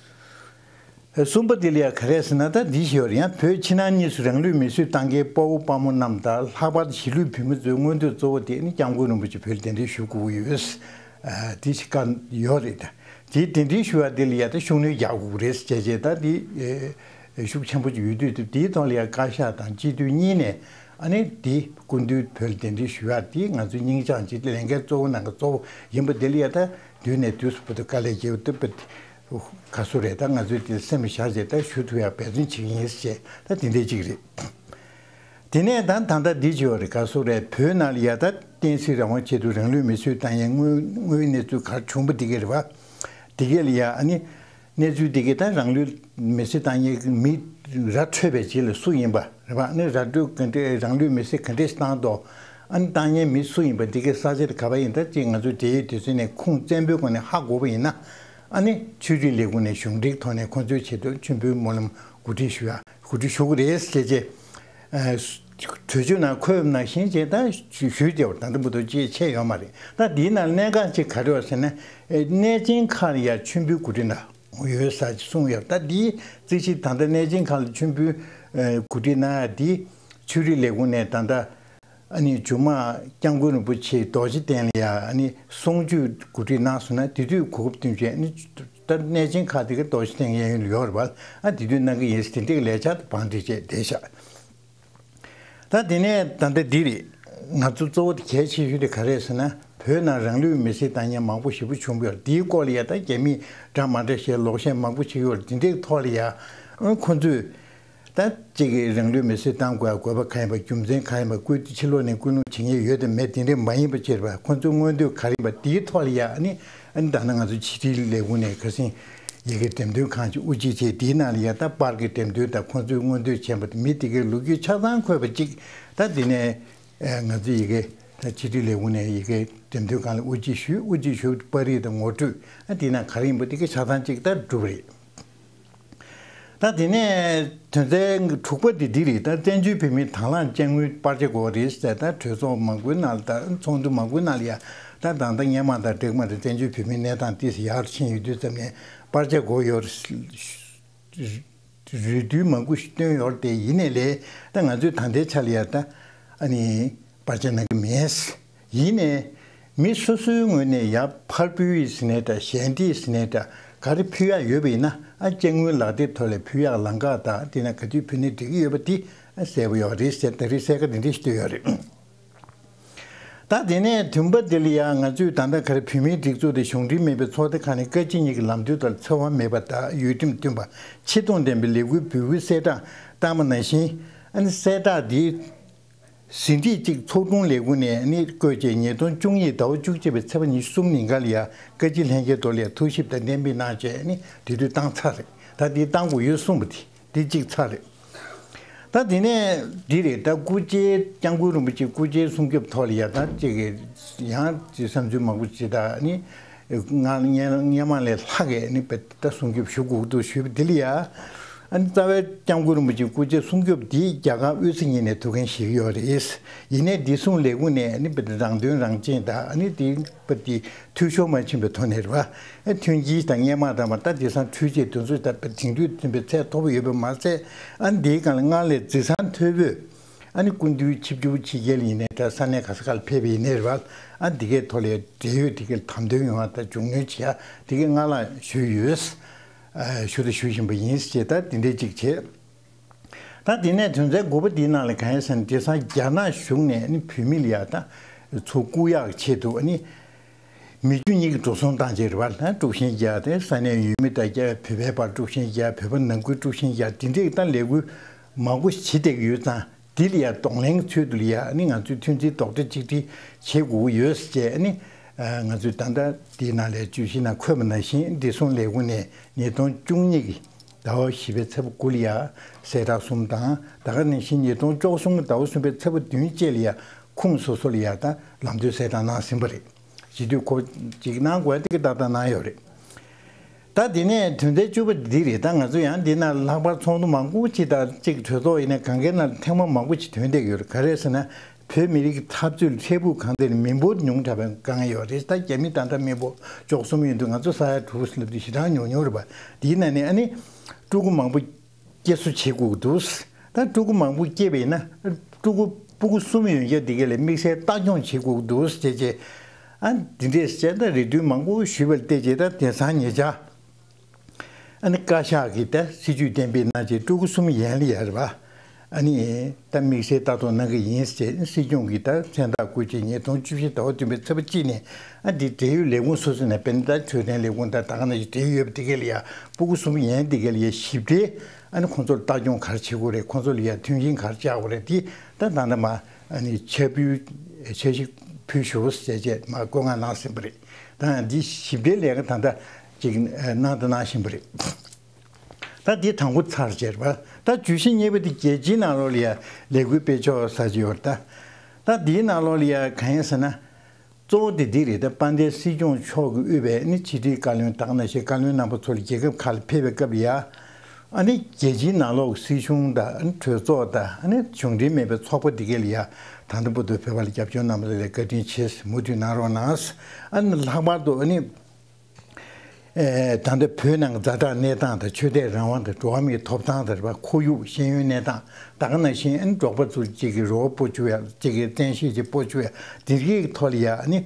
གསུམ་པ་དེ་ལ་ཡང་ག་རེ་ཟེར་ན་ད་འདི་ཞིག་ཡོད་རེད། ཡང་བོད་ཕྱི་ནང་གཉིས་སུ་རང་ལུས་མེར་སྲེག་བཏང་མཁན་དཔའ་བོ་དཔའ་མོ་རྣམས་དང་ལྷག་པར་དུ་གཞིས་ལུས་བོད་མི་ཚོའི་མངོན་འདོད་གཙོ་བོ་དེ་ནི་སྐྱབས་མགོན་རིན་པོ་ཆེ་བོད་ལ་གདན་འདྲེན་ཞུ་དགོས་ཀྱི་ཡོད། ཨ་དེ་ཞིག་བཀའ་ཡོད་རེད། དེ་གདན་འདྲེན་ཞུ་བ་དེ་ལ་ཡང་ད་ཤུགས་སྣོན་རྒྱག་དགོས་རེད་ཟེར་བྱས་བྱས་ད་དེ་ཨེ་ཤུགས་ཆེན་པོ་ཅིག་ཡོད་དུས་དེ་དེའི་ཐོག་ལ་ཡང་བཀའ་ཤག་དང་སྤྱི་འཐུས་གཉིས་ནས་ཨ་ནི་དེ་སྐུ་མདུན་བོད་ལ་གདན་འདྲེན་ཞུ་ཡག་དེ་ང་ཚོའི་སྙིང་བཅངས་ཅིག་ལས་འགན་གཙོ་བོ་ནང་གི་གཙོ་བོ་ཡིན་པ་དེ་ལ་ཡང་ད་དུས་ནས་དུས་སུ་བར་དུ་དཀའ་ལས་བརྒྱབ་ཐུབ་པ། ག་སུ་རེད། ད་ང་ཚོས་དེ་སེམས་བཞག་བྱས་ད་ཞུ་ཐུབ་ཡག་འབད་བརྩོན་བྱེད་ཀྱི་ཡིན་ཟེར་བྱས་ད་དེ་འདྲས་ཅིག་རེད། དེ་ནས་ད་ད་ལྟ་འདི་བྱེད་པ་རེད། ག་སུ་རེད། བོད་ནང་ལ་ཡ་ད་བསྟན་སྲིད་རང་དབང་ཆེད་དུ་རང་ལུས་མེར་སྲེག་བཏང་ཡས་དངོས་དངོས་གནས་ཚུལ་ག་རེ་བྱུང་པ་དེ་གས་རེད་པ། དེ་གས་ལ་ཡ་ཨ་ནི་གནས་ཚུལ་དེ་གས་ད་རང་ལུས་མེར་སྲེག་བཏང་ཡས་མི་ར་འཕྲོད་པའི་རྗེས་ལ་སུ་ཡིན་པ་རེད་པ། ཨ་ནི་ར་འཕྲོད་ག་འདྲས་རང་ལུས་མེར་སྲེག་ག་འདྲས་བཏང་འདུག་ཨ་ནི་བཏང་ཡས་མི་སུ་ཡིན་པ་དེ་གས་ས་ཆ་དེ་ག་པར་ཡིན་ད་ཅིག་ང་ཚོས་འབྲེལ་ཡོད་དེ་ཚོ་ནས་ཁུངས་བཙན་པོའི་སྒོ་ནས་ཧ་གོ་བ་ཡིན་ན། ཨ་ནི་ཆོས་རིག་ལས་ཁུངས་ནས་གཞུང་འབྲེལ་ཐོག་ནས་ཁོང་ཚོའི་ཆེད་དུ་མཆོད་འབུལ་སྨོན་ལམ་གོ་སྒྲིག་ཞུ་ཡ་གོ་སྒྲིག་ཞུ་གི་རེད་ཟེར་བྱས། ཨ་གྲོས་ཆོད་ནང་འཁོད་པ་ནང་བཞིན་བྱས་ད་ཞུ་ཞུས་བསྡད་པ་ད་ལྟ་བར་དུ་ཅིག་ཆད་ཡོད་མ་རེད། ད་འདིའི་ནང་གནད་འགག་ཅིག་ག་རེ་ཡོད་ཟེར་ན། ཨེ་གནས་ཆེན་ཁག་ལ་ཡ་མཆོད་འབུལ་གོ་སྒྲིག་གནང་ཡོད་ཟེར་གསུངས་ཡོད། ད་འདིའི་རྩིས་གཞི་ད་ལྟ་གནས་ཆེན་ཁག་ལ་མཆོད་འབུལ་ཨེ་གོ་སྒྲིག་གནང་ཡ་འདི་ཆོས་རིག་ལས་ཁུངས་ནས་ད་ལྟ། ཨ་ནི་མཇུག་མ་སྐྱབས་མགོན་རིན་པོ་ཆེ་རྡོ་རྗེ་གདན་ལ་ཡ་ཨ་ནི་གསུང་ཆོས་གོ་སྒྲིག་གནང་སོང་ན་དེ་དུས་གོ་སྐབས་བསྟུན་བྱས་ཨ་ནི་ད་གནས་ཆེན་ཁག་དེ་ག་རྡོ་རྗེ་གདན་གཡས་གཡོན་ལ་ཡོད་རེད་པ། ཨ་དེ་དུས་གནང་གི་ཡིན་ཟེར་དེ་འདྲའི་ལས་འཆར་དེ་བང་སྒྲིག་བྱས་བསྡད་ཤག་ད་དེ་ནས་ད་ལྟ་འདི་རེད། ང་ཚོ་གཙོ་བོ་དེ་གལ་ཆེ་ཤོས་དེ་ག་རེ་ཟེར་ན་བོད་ནང་རང་ལུས་མེར་སྲེག་བཏང་མཁན་མང་པོ་ཞེ་པོ་བྱུང་བ་ཡོད་རེད། དེའི་སྐོར་ལ་ཡ་ད་རྒྱ་མིས་འདྲ་མ་འདྲ་བཤད་ལོག་བཤད་མང་པོ་བྱེད་ཀྱི་ཡོད་རེད། དེ་འདྲའི་ཐོག་ལ་ཡ་ཨ་ཁོང་ཚོས། ད་གཅིག་གིས་རང་ལུས་མེར་སྲེག་བཏང་དགོས་ཡ་དགོས་པ་གང་ཡིན་པ་རྒྱུ་མཚན་གང་ཡིན་པ་སྐུལ་ཕྱི་ལོགས་ནས་སྐུལ་སློང་བྱེད་མཁན་ཡོད་དམ་མེད་དེ་འདྲས་མ་ཡིན་པ་བྱས་པ་ཁོང་ཚོའི་མངོན་འདོད་ག་རེ་ཡིན་པ་དེའི་ཐོག་ལ་ཡ་ཨ་ནི་ཨ་ནི་ད་ནི་ང་ཚོ་ཕྱི་དྲིལ་ལས་ཁུངས་ནས་ཁ་སང་ཡི་གེ་འགྲེམས་སྟོན་ཁང་ཅིག་དབུ་འབྱེད་བྱས་དེའི་ནང་ལ་ཡ་ད་པར་གྱི་འགྲེམས་སྟོན་དང་ཁོང་ཚོའི་མངོན་འདོད་བྱས་པ་དེ་མི་དེ་གའི་ལོ་རྒྱུས་ཆ་ཚང་འཁོད་པ་ཅིག་ད་དེ་ནས་ང་ཚོ་ཡི་གེ་ད་ཕྱི་དྲིལ་ལས་ཁུངས་ནས་ཡི་གེ་འགྲེམས་སྟོན་ཁང་ལ་དབུ་འབྱེད་ཞུས། དབུ་འབྱེད་ཞུས་པ་དེ་པར་རིས་དང་ངོ་སྤྲོད་ཨ་དེའི་ནང་ག་རེ་ཡིན་པ་དེ་གའི་ཆ་ཚང་ཅིག་ད་གྲུབ་རེད། ད་དེ་ནས་དོན་ཚན་དྲུག་པ་དེ་འདི་རེད། ད་བཙན་བྱོལ་བོད་མིའི་དང་བླངས་དཔྱ་དངུལ་སྤར་ཆ་དགོས་རེད་ཟེར། ད་གྲོས་ཚོགས་མང་པོའི་ནང་ལ་ད་ཚོགས་འདུ་མང་པོའི་ནང་ལ་ཡ་ད་ད་ལྟ་སྔོན་མ་དང་འདྲ་གི་མ་རེད། བཙན་བྱོལ་བོད་མིའི་གནས་སྟངས་ཏོག་ཙམ་ཡག་རུ་ཕྱིན་ཡོད་དུས་ཙམ་ནས་སྤར་ཆ་དགོས་ཡོད་རེད། རེ་འདུན་མང་པོ་ཞིག་བཏོན་ཡོད་རེད་དེ། ཡིན་ནའི་ལས་ད་ང་ཚོས་ད་ལྟའི་ཆ་ལ་ཡ་ད་ཨ་ནི་སྤར་ཆ་གནང་གི་མེད། ཡིན་ནའི་མི་སོ་སོའི་ངོས་ནས་ཡར་ཕར་ཕུལ་ཡིན་ཟེར་ནའི་འདྲ་ཞལ་འདེབས་ཟེར་ནའི་འདྲ་ག་རེ་ཕུལ་ཡག་ཡོད་པ་ཡིན་ན་ཨ་དཔྱ་དངུལ་ལག་དེབ་ཐོག་ལ་ཕུལ་ཡག་ལམ་ཁ་དང་དེ་ན་ག་དུས་ཕུལ་ན་འགྲིག་གི་ཡོད་པ་དེ་ཨ་གསལ་པོ་ཡོད་རེད་ཟེར། ད་རེས་གསལ་ཁ་དེ་འདྲ་ཞིག་བཏོད་ཡོད་རེད། ད་དེ་ནས་བདུན་པ་དེ་ལ་ཡང་ང་ཚོས་ད་ལྟ་ག་རེ་བོད་མིའི་སྒྲིག་འཛུགས་དེ་གཞུང་འབྲེལ་མིན་པའི་ཚོགས་སྡེ་ཁག་ནས་བཀའ་སྤྱི་གཉིས་ཀྱི་ལམ་སྟོན་ལྟར་འཚེ་བ་མེད་པ་དང་ཡུལ་ཁྲིམས་མཐུན་པ་ཆེ་མཐོང་ལྡན་པའི་ལས་འགུལ་འབོད་སྐུལ་གསལ་བསྒྲགས་བཏང་བ་ནང་བཞིན་ཨ་ནི་གསལ་བསྒྲགས་འདིའི་ཟིན་བྲིས་གཅིག་ཚོགས་དྲུང་ལས་ཁུངས་ནས་ནི་བཀོད་རྗེས་ཉིས་སྟོང་བཅུ་གཉིས་ཟླ་བ་བཅུ་གཅིག་པའི་ཚེས་པ་ཉི་ཤུ་གསུམ་ཉིན་ཀ་ལ་ཡང་བཀའ་སྤྱི་ལྷན་རྒྱས་མདོ་ལ་ཡང་ཐུགས་ཞིབ་དང་གཏན་འབེབས་གནང་བྱས་ནི་དེ་དུས་བཏང་ཚར་རེད། ད་འདི་བཏང་དགོས་ཡོད་གསུངས་པ་དེ་འདི་གཅིག་ཚར་རེད། ད་དེ་ནས་འདི་རེད། ད་སྐུ་ཕྱྭའི་སྐྱབས་མགོན་རིན་པོ་ཆེ་སྐུ་ཕྱྭའི་སྲུང་སྐྱོབ་ཐོག་ལ་ཡང་ད་ཅིག་གི་ཡང་ཅིག་བསམ་ཚུལ་མང་པོ་ཅིག་ད་ནི་ང་སྔོན་སྔོན་མ་ལས་ལྷག་གི་ནི་ད་སྲུང་སྐྱོབ་ཞུ་དགོས་འདུག་ཞུས་པ་འདི་ལ་ཡང་ ཨ་ནི་རྩ་བའི་སྐྱབས་མགོན་རིན་པོ་ཆེ་སྐུ་ཚེ་སྲུང་སྐྱོབ་འདི་རྒྱ་གར་དབུས་ས་གཉིས་ནས་ཐུགས་འགན་བཞེས་ཀྱི་ཡོད་རེད། ཡིན་ནའི་བདེ་སྲུང་ལས་ཁུངས་ནས་ཨ་ནི་དཔེ་རང་དོན་རང་གཅེས་དང་ཨ་ནི་དེ་དཔེ་དེ་འཐུས་ཤོར་མ་ཕྱིན་པའི་ཐོག་ནས་རེད་བ། ཨ་མཐུན་རྐྱེན་དང་སྔོན་མ་དང་མ་ད་དེང་སང་འཕྲུལ་ཆས་དེ་ཚོ་ད་དཔེ་དེང་དུས་མཐུན་པའི་ཚད་མཐོ་པོ་ཡོད་པ་མ་ཟད། ཨ་ནི་དེའི་སྒང་ལ་སྔར་ལས་རྗེས་ཚང་མཐོ་པོས་ཨ་ནི་སྐུ་མདུན་ཆིབས་བསྒྱུར་ཕྱི་རྒྱལ་ཡིན་ནའི་ད་ས་གནས་ག་ས་ག་ལ་ཕེབས་པ་ཡིན་ནའི་རེད་བ། ཨ་འདི་གའི་ཐོག་ལ་འབྲེལ་ཡོད་དེ་གའི་དམ་དོན་ཡོང་བ་དང་མགྱོགས་མྱུར་བྱེད་ཡ་དེ་གའི་སྔར་ལ་ཞུས་ཡོད། ཨ་ཞུ་དང་ཞུ་བཞིན་པ་ཡིན་ཞེས་ད་དེ་འདྲའི་གཅིག་བྱས། ད་དེ་ནས་དོན་ཚན་དགུ་པ་འདིའི་ནང་ལ་གང་ཡིན་ཟེར་ན། དེང་སང་རྒྱ་ནག་གཞུང་ནས་ནི་བོད་མི་ལ་ཡ་ད་ཚུར་བཀུག་ཡག་ཆེད་དུ་ནི་མི་རྒྱུ་གཉིས་ཀྱི་འགྲོ་སོང་བཏང་བྱས་རེད་བ། ད་དཀྲུག་ཤིང་རྒྱག་དེ་ས་གནས་ཡུལ་མི་དང་བོད་པའི་བར་དཀྲུག་ཤིང་རྒྱག་བོད་པ་ནང་ཁུལ་དཀྲུག་ཤིང་རྒྱག་དེ་འདྲའི་ད་ལས་འགུལ་མང་པོ་བྱེད་བསྡད་ཀྱི་ཡོད་ཙང་། དེ་ལ་ཡ་གདོང་ལེན་ཚུལ་དུ་ལ་ཡ་ནི་ང་ཚོས་མཐུན་སྒྲིལ་རྡོག་ཁྲེས་གཅིག་སྒྲིལ་བྱེད་དགོས་ཀྱི་ཡོད་ཟེར་བྱས་ནི། ང་ཚོས་ད་ལྟ་དེའི་ནང་ལ་བརྗོད་གཞི་ནང་འཁོད་པ་ནང་བཞིན་བདེ་སྲུང་ལས་ཁུངས་ནས་ཉིས་སྟོང་བཅུ་གཉིས་ཀྱི་ཟླ་བ་བཞི་པའི་ཚེས་པ་དགུ་ལ་ཡ་གསལ་བསྒྲགས་གསུམ་དང་། ད་ག་ནང་བཞིན་ཉིས་སྟོང་བཅུ་གསུམ་གྱི་ཟླ་བ་གསུམ་པའི་ཚེས་པ་བདུན་བཅས་ལ་ཡ་ཁུངས་སོ་སོ་ལ་ཡ་ད་ལམ་སྟོན་གསལ་བསྒྲགས་གནང་ཟིན་པ་རེད། བྱེད་དུས་ཁོ་ཅིག་གནང་དགོས་ཡ་དེ་གི་ཏག་ཏག་གནང་ཡོད་རེད། ད་དེ་ནས་དོན་ཚན་བཅུ་པ་འདི་རེད། ད་ང་ཚོ་ཡང་འདི་ན་ལྷག་པར་ཚོགས་འདུ་མང་པོ་ཅིག་དང་ཅིག་གྲོས་ཚོགས་ཡིན་ན་གང་གའི་ནང་ཐེངས་མ་མང་པོ་ཅིག་ཐོན་བསྡད་ཡོད་རེད། ག་རེ་ཟེར་ན། བོད་མི་རིགས་ཀྱི་འཐབ་རྩོད་ལ་འཕྲལ་ཕུགས་གང་ཐད་ནས་མི་འབོར་ཉུང་དྲགས་པའི་དཀའ་ངལ་ཡོད་རེད། ད་རྒྱ་མི་ད་ལྟ་མི་འབོར་བཅུ་གསུམ་ཡིན་དུས་ང་ཚོ་ས་ཡ་དྲུག་ལབ་དུས་ཞེ་དྲག་ཉུང་ཉུང་རེད་པ། དེའི་ནང་ནས་ཨ་ནི་ཕྲུ་གུ་མང་པོ་སྐྱེ་གསོ་བྱེད་དགོས་ཀྱི་འདུག་ད་ཕྲུ་གུ་མང་པོ་སྐྱེས་པ་ཡིན་ན་ཕྲུ་གུ་ཕྲུ་གུ་གསུམ་ཡོད་མཁན་དེ་ག་ལ་དམིགས་བསལ་ལྟ་སྐྱོང་བྱེད་དགོས་ཀྱི་འདུག་ཟེར་བྱས། ཨ་འདི་འདྲས་བྱས་ད་རེ་འདུན་མང་པོ་ཞུས་པ་ལ་བལྟས་རྗེས་ད་དེང་སང་ཉེ་ཆར་ཨ་ནི་བཀའ་ཤག་གིས་ད་སྲིད་ཇུས་གཏན་འབེབས་གནང་རྗེས་ཕྲུ་གུ་གསུམ་ཡན་ལ་ཡར་བ་ཨ་ནི་ད་དམིགས་བསལ་ལྟ་རྟོག་གནང་གི་ཡིན་ཟེར། སྲིད་སྐྱོང་གིས་ད་མཚན་རྟགས་བཀོད་རྗེས་ཉིས་སྟོང་བཅུ་བཞི་ཟླ་བ་བདུན་པའི་ཚེས་པ་གཅིག་ནས་ཨ་འདི་འབྲེལ་ཡོད་ལས་ཁུངས་སོ་སོ་ནས་དཔེར་ན་ད་འཕྲོད་བསྟེན་ལས་ཁུངས་དང་ད་ག་ནང་བཞིན་འབྲེལ་ཡོད་པ་དེ་ག་ལ་ཡ་ཕྲུ་གུ་གསུམ་ཡན་དེ་ག་ལ་ཡ་ཞིབ་ཕྲའི་ཨ་ནི་ཁོང་ཚོར་ལྟ་སྐྱོང་ག་རེ་བྱེད་དགོས་རེད། ཁོང་ཚོ་ལ་ཡ་མཐུན་རྐྱེན་ག་རེ་སྤྲད་དགོས་རེད། དེ་ད་ད་ལྟ་མ་ཨ་ནི་ཕྱག་ཕུལ་ཕྱག་ཞིག་ཕུལ་ཞུ་ཟེར་བྱས་མ་བཀོད་མངགས་གནང་ཟིན་པ་རེད། ད་ཡང་འདི་ཞིབ་ཕྲའི་ལས་ཀ་ད་ལྟ་ཅིག་གནང་དང་གནང་བཞིན་པ་རེད། ད་འདི་དང་པོ་ཚར་བྱས་རེད་པ། ད་བརྗོད་གཞི་གཉིས་པ་འདི་རྒྱལ་སྤྱིའི་ནང་ལོགས་ལ་ཡ་ལས་འགུལ་སྤེལ་ཕྱོགས་ས་ཅིག་ཡོད་རེད། ད་ད་འདིའི་ནང་ལོགས་ལ་ཡ་གང་ཡིན་ཟེར་ན། གཙོ་བོ་དེ་འདི་རེད། ད་དཔལ་ལྡན་སྲིད་སྐྱོང་མཆོག་གིས་དབུས་པའི་ནི་ཕྱི་དྲིལ་བཀའ་བློན་དག་ནང་བཞིན་བཀའ་བློན་རྣམ་པ་ཚོ་ལ་རྒྱལ་ཁབ་ཁག་ལ་ཕེབས་པའི་སྐབས་ལ་ཡ། ཨ་ནི་རྒྱལ་སྤྱིའི་ནང་ལོགས་སྲིད་གཞུང་དང་ཨ་ནི་གྲོས་ཚོགས་དང་ཨ་ནི་གཞུང་འབྲེལ་མེད་པའི་ཚོགས་པ་འདི་གས་ལ་ཡ་ད་ལྟ་བར་དུ་བོད་པ་ལ་རྒྱབ་སྐྱོར་གནང་བ་ལ་བཀའ་དྲིན་ཆེ། མུ་མཐུད་གནང་རོགས་གནང་། ཨ་ནི་ལྷག་པར་དུ་ཨ་ནི་ཨེ་ད་ལྟ་བོད་ནང་གི་ཛ་དྲག་གནས་སྟངས་དང་ཆོས་དད་རང་དབང་དང་འགྲོ་བ་མིའི་ཐོབ་ཐང་དང་རེད་པ། ཁོར་ཡུག་ཤེས་ཡོན་གནས་སྟངས་ད་ག་ནང་བཞིན་ཨ་ནི་འབྲོག་པ་ཚོ་གཅིག་གི་རོགས་པ་སྤོ་བཅུག་ཡ་གཅིག་གི་བཙན་ཤེད་ཀྱིས་སྤོ་བཅུག་ཡ་འདི་གའི་ཐོག་ལ་ཡ་ཨ་ནི།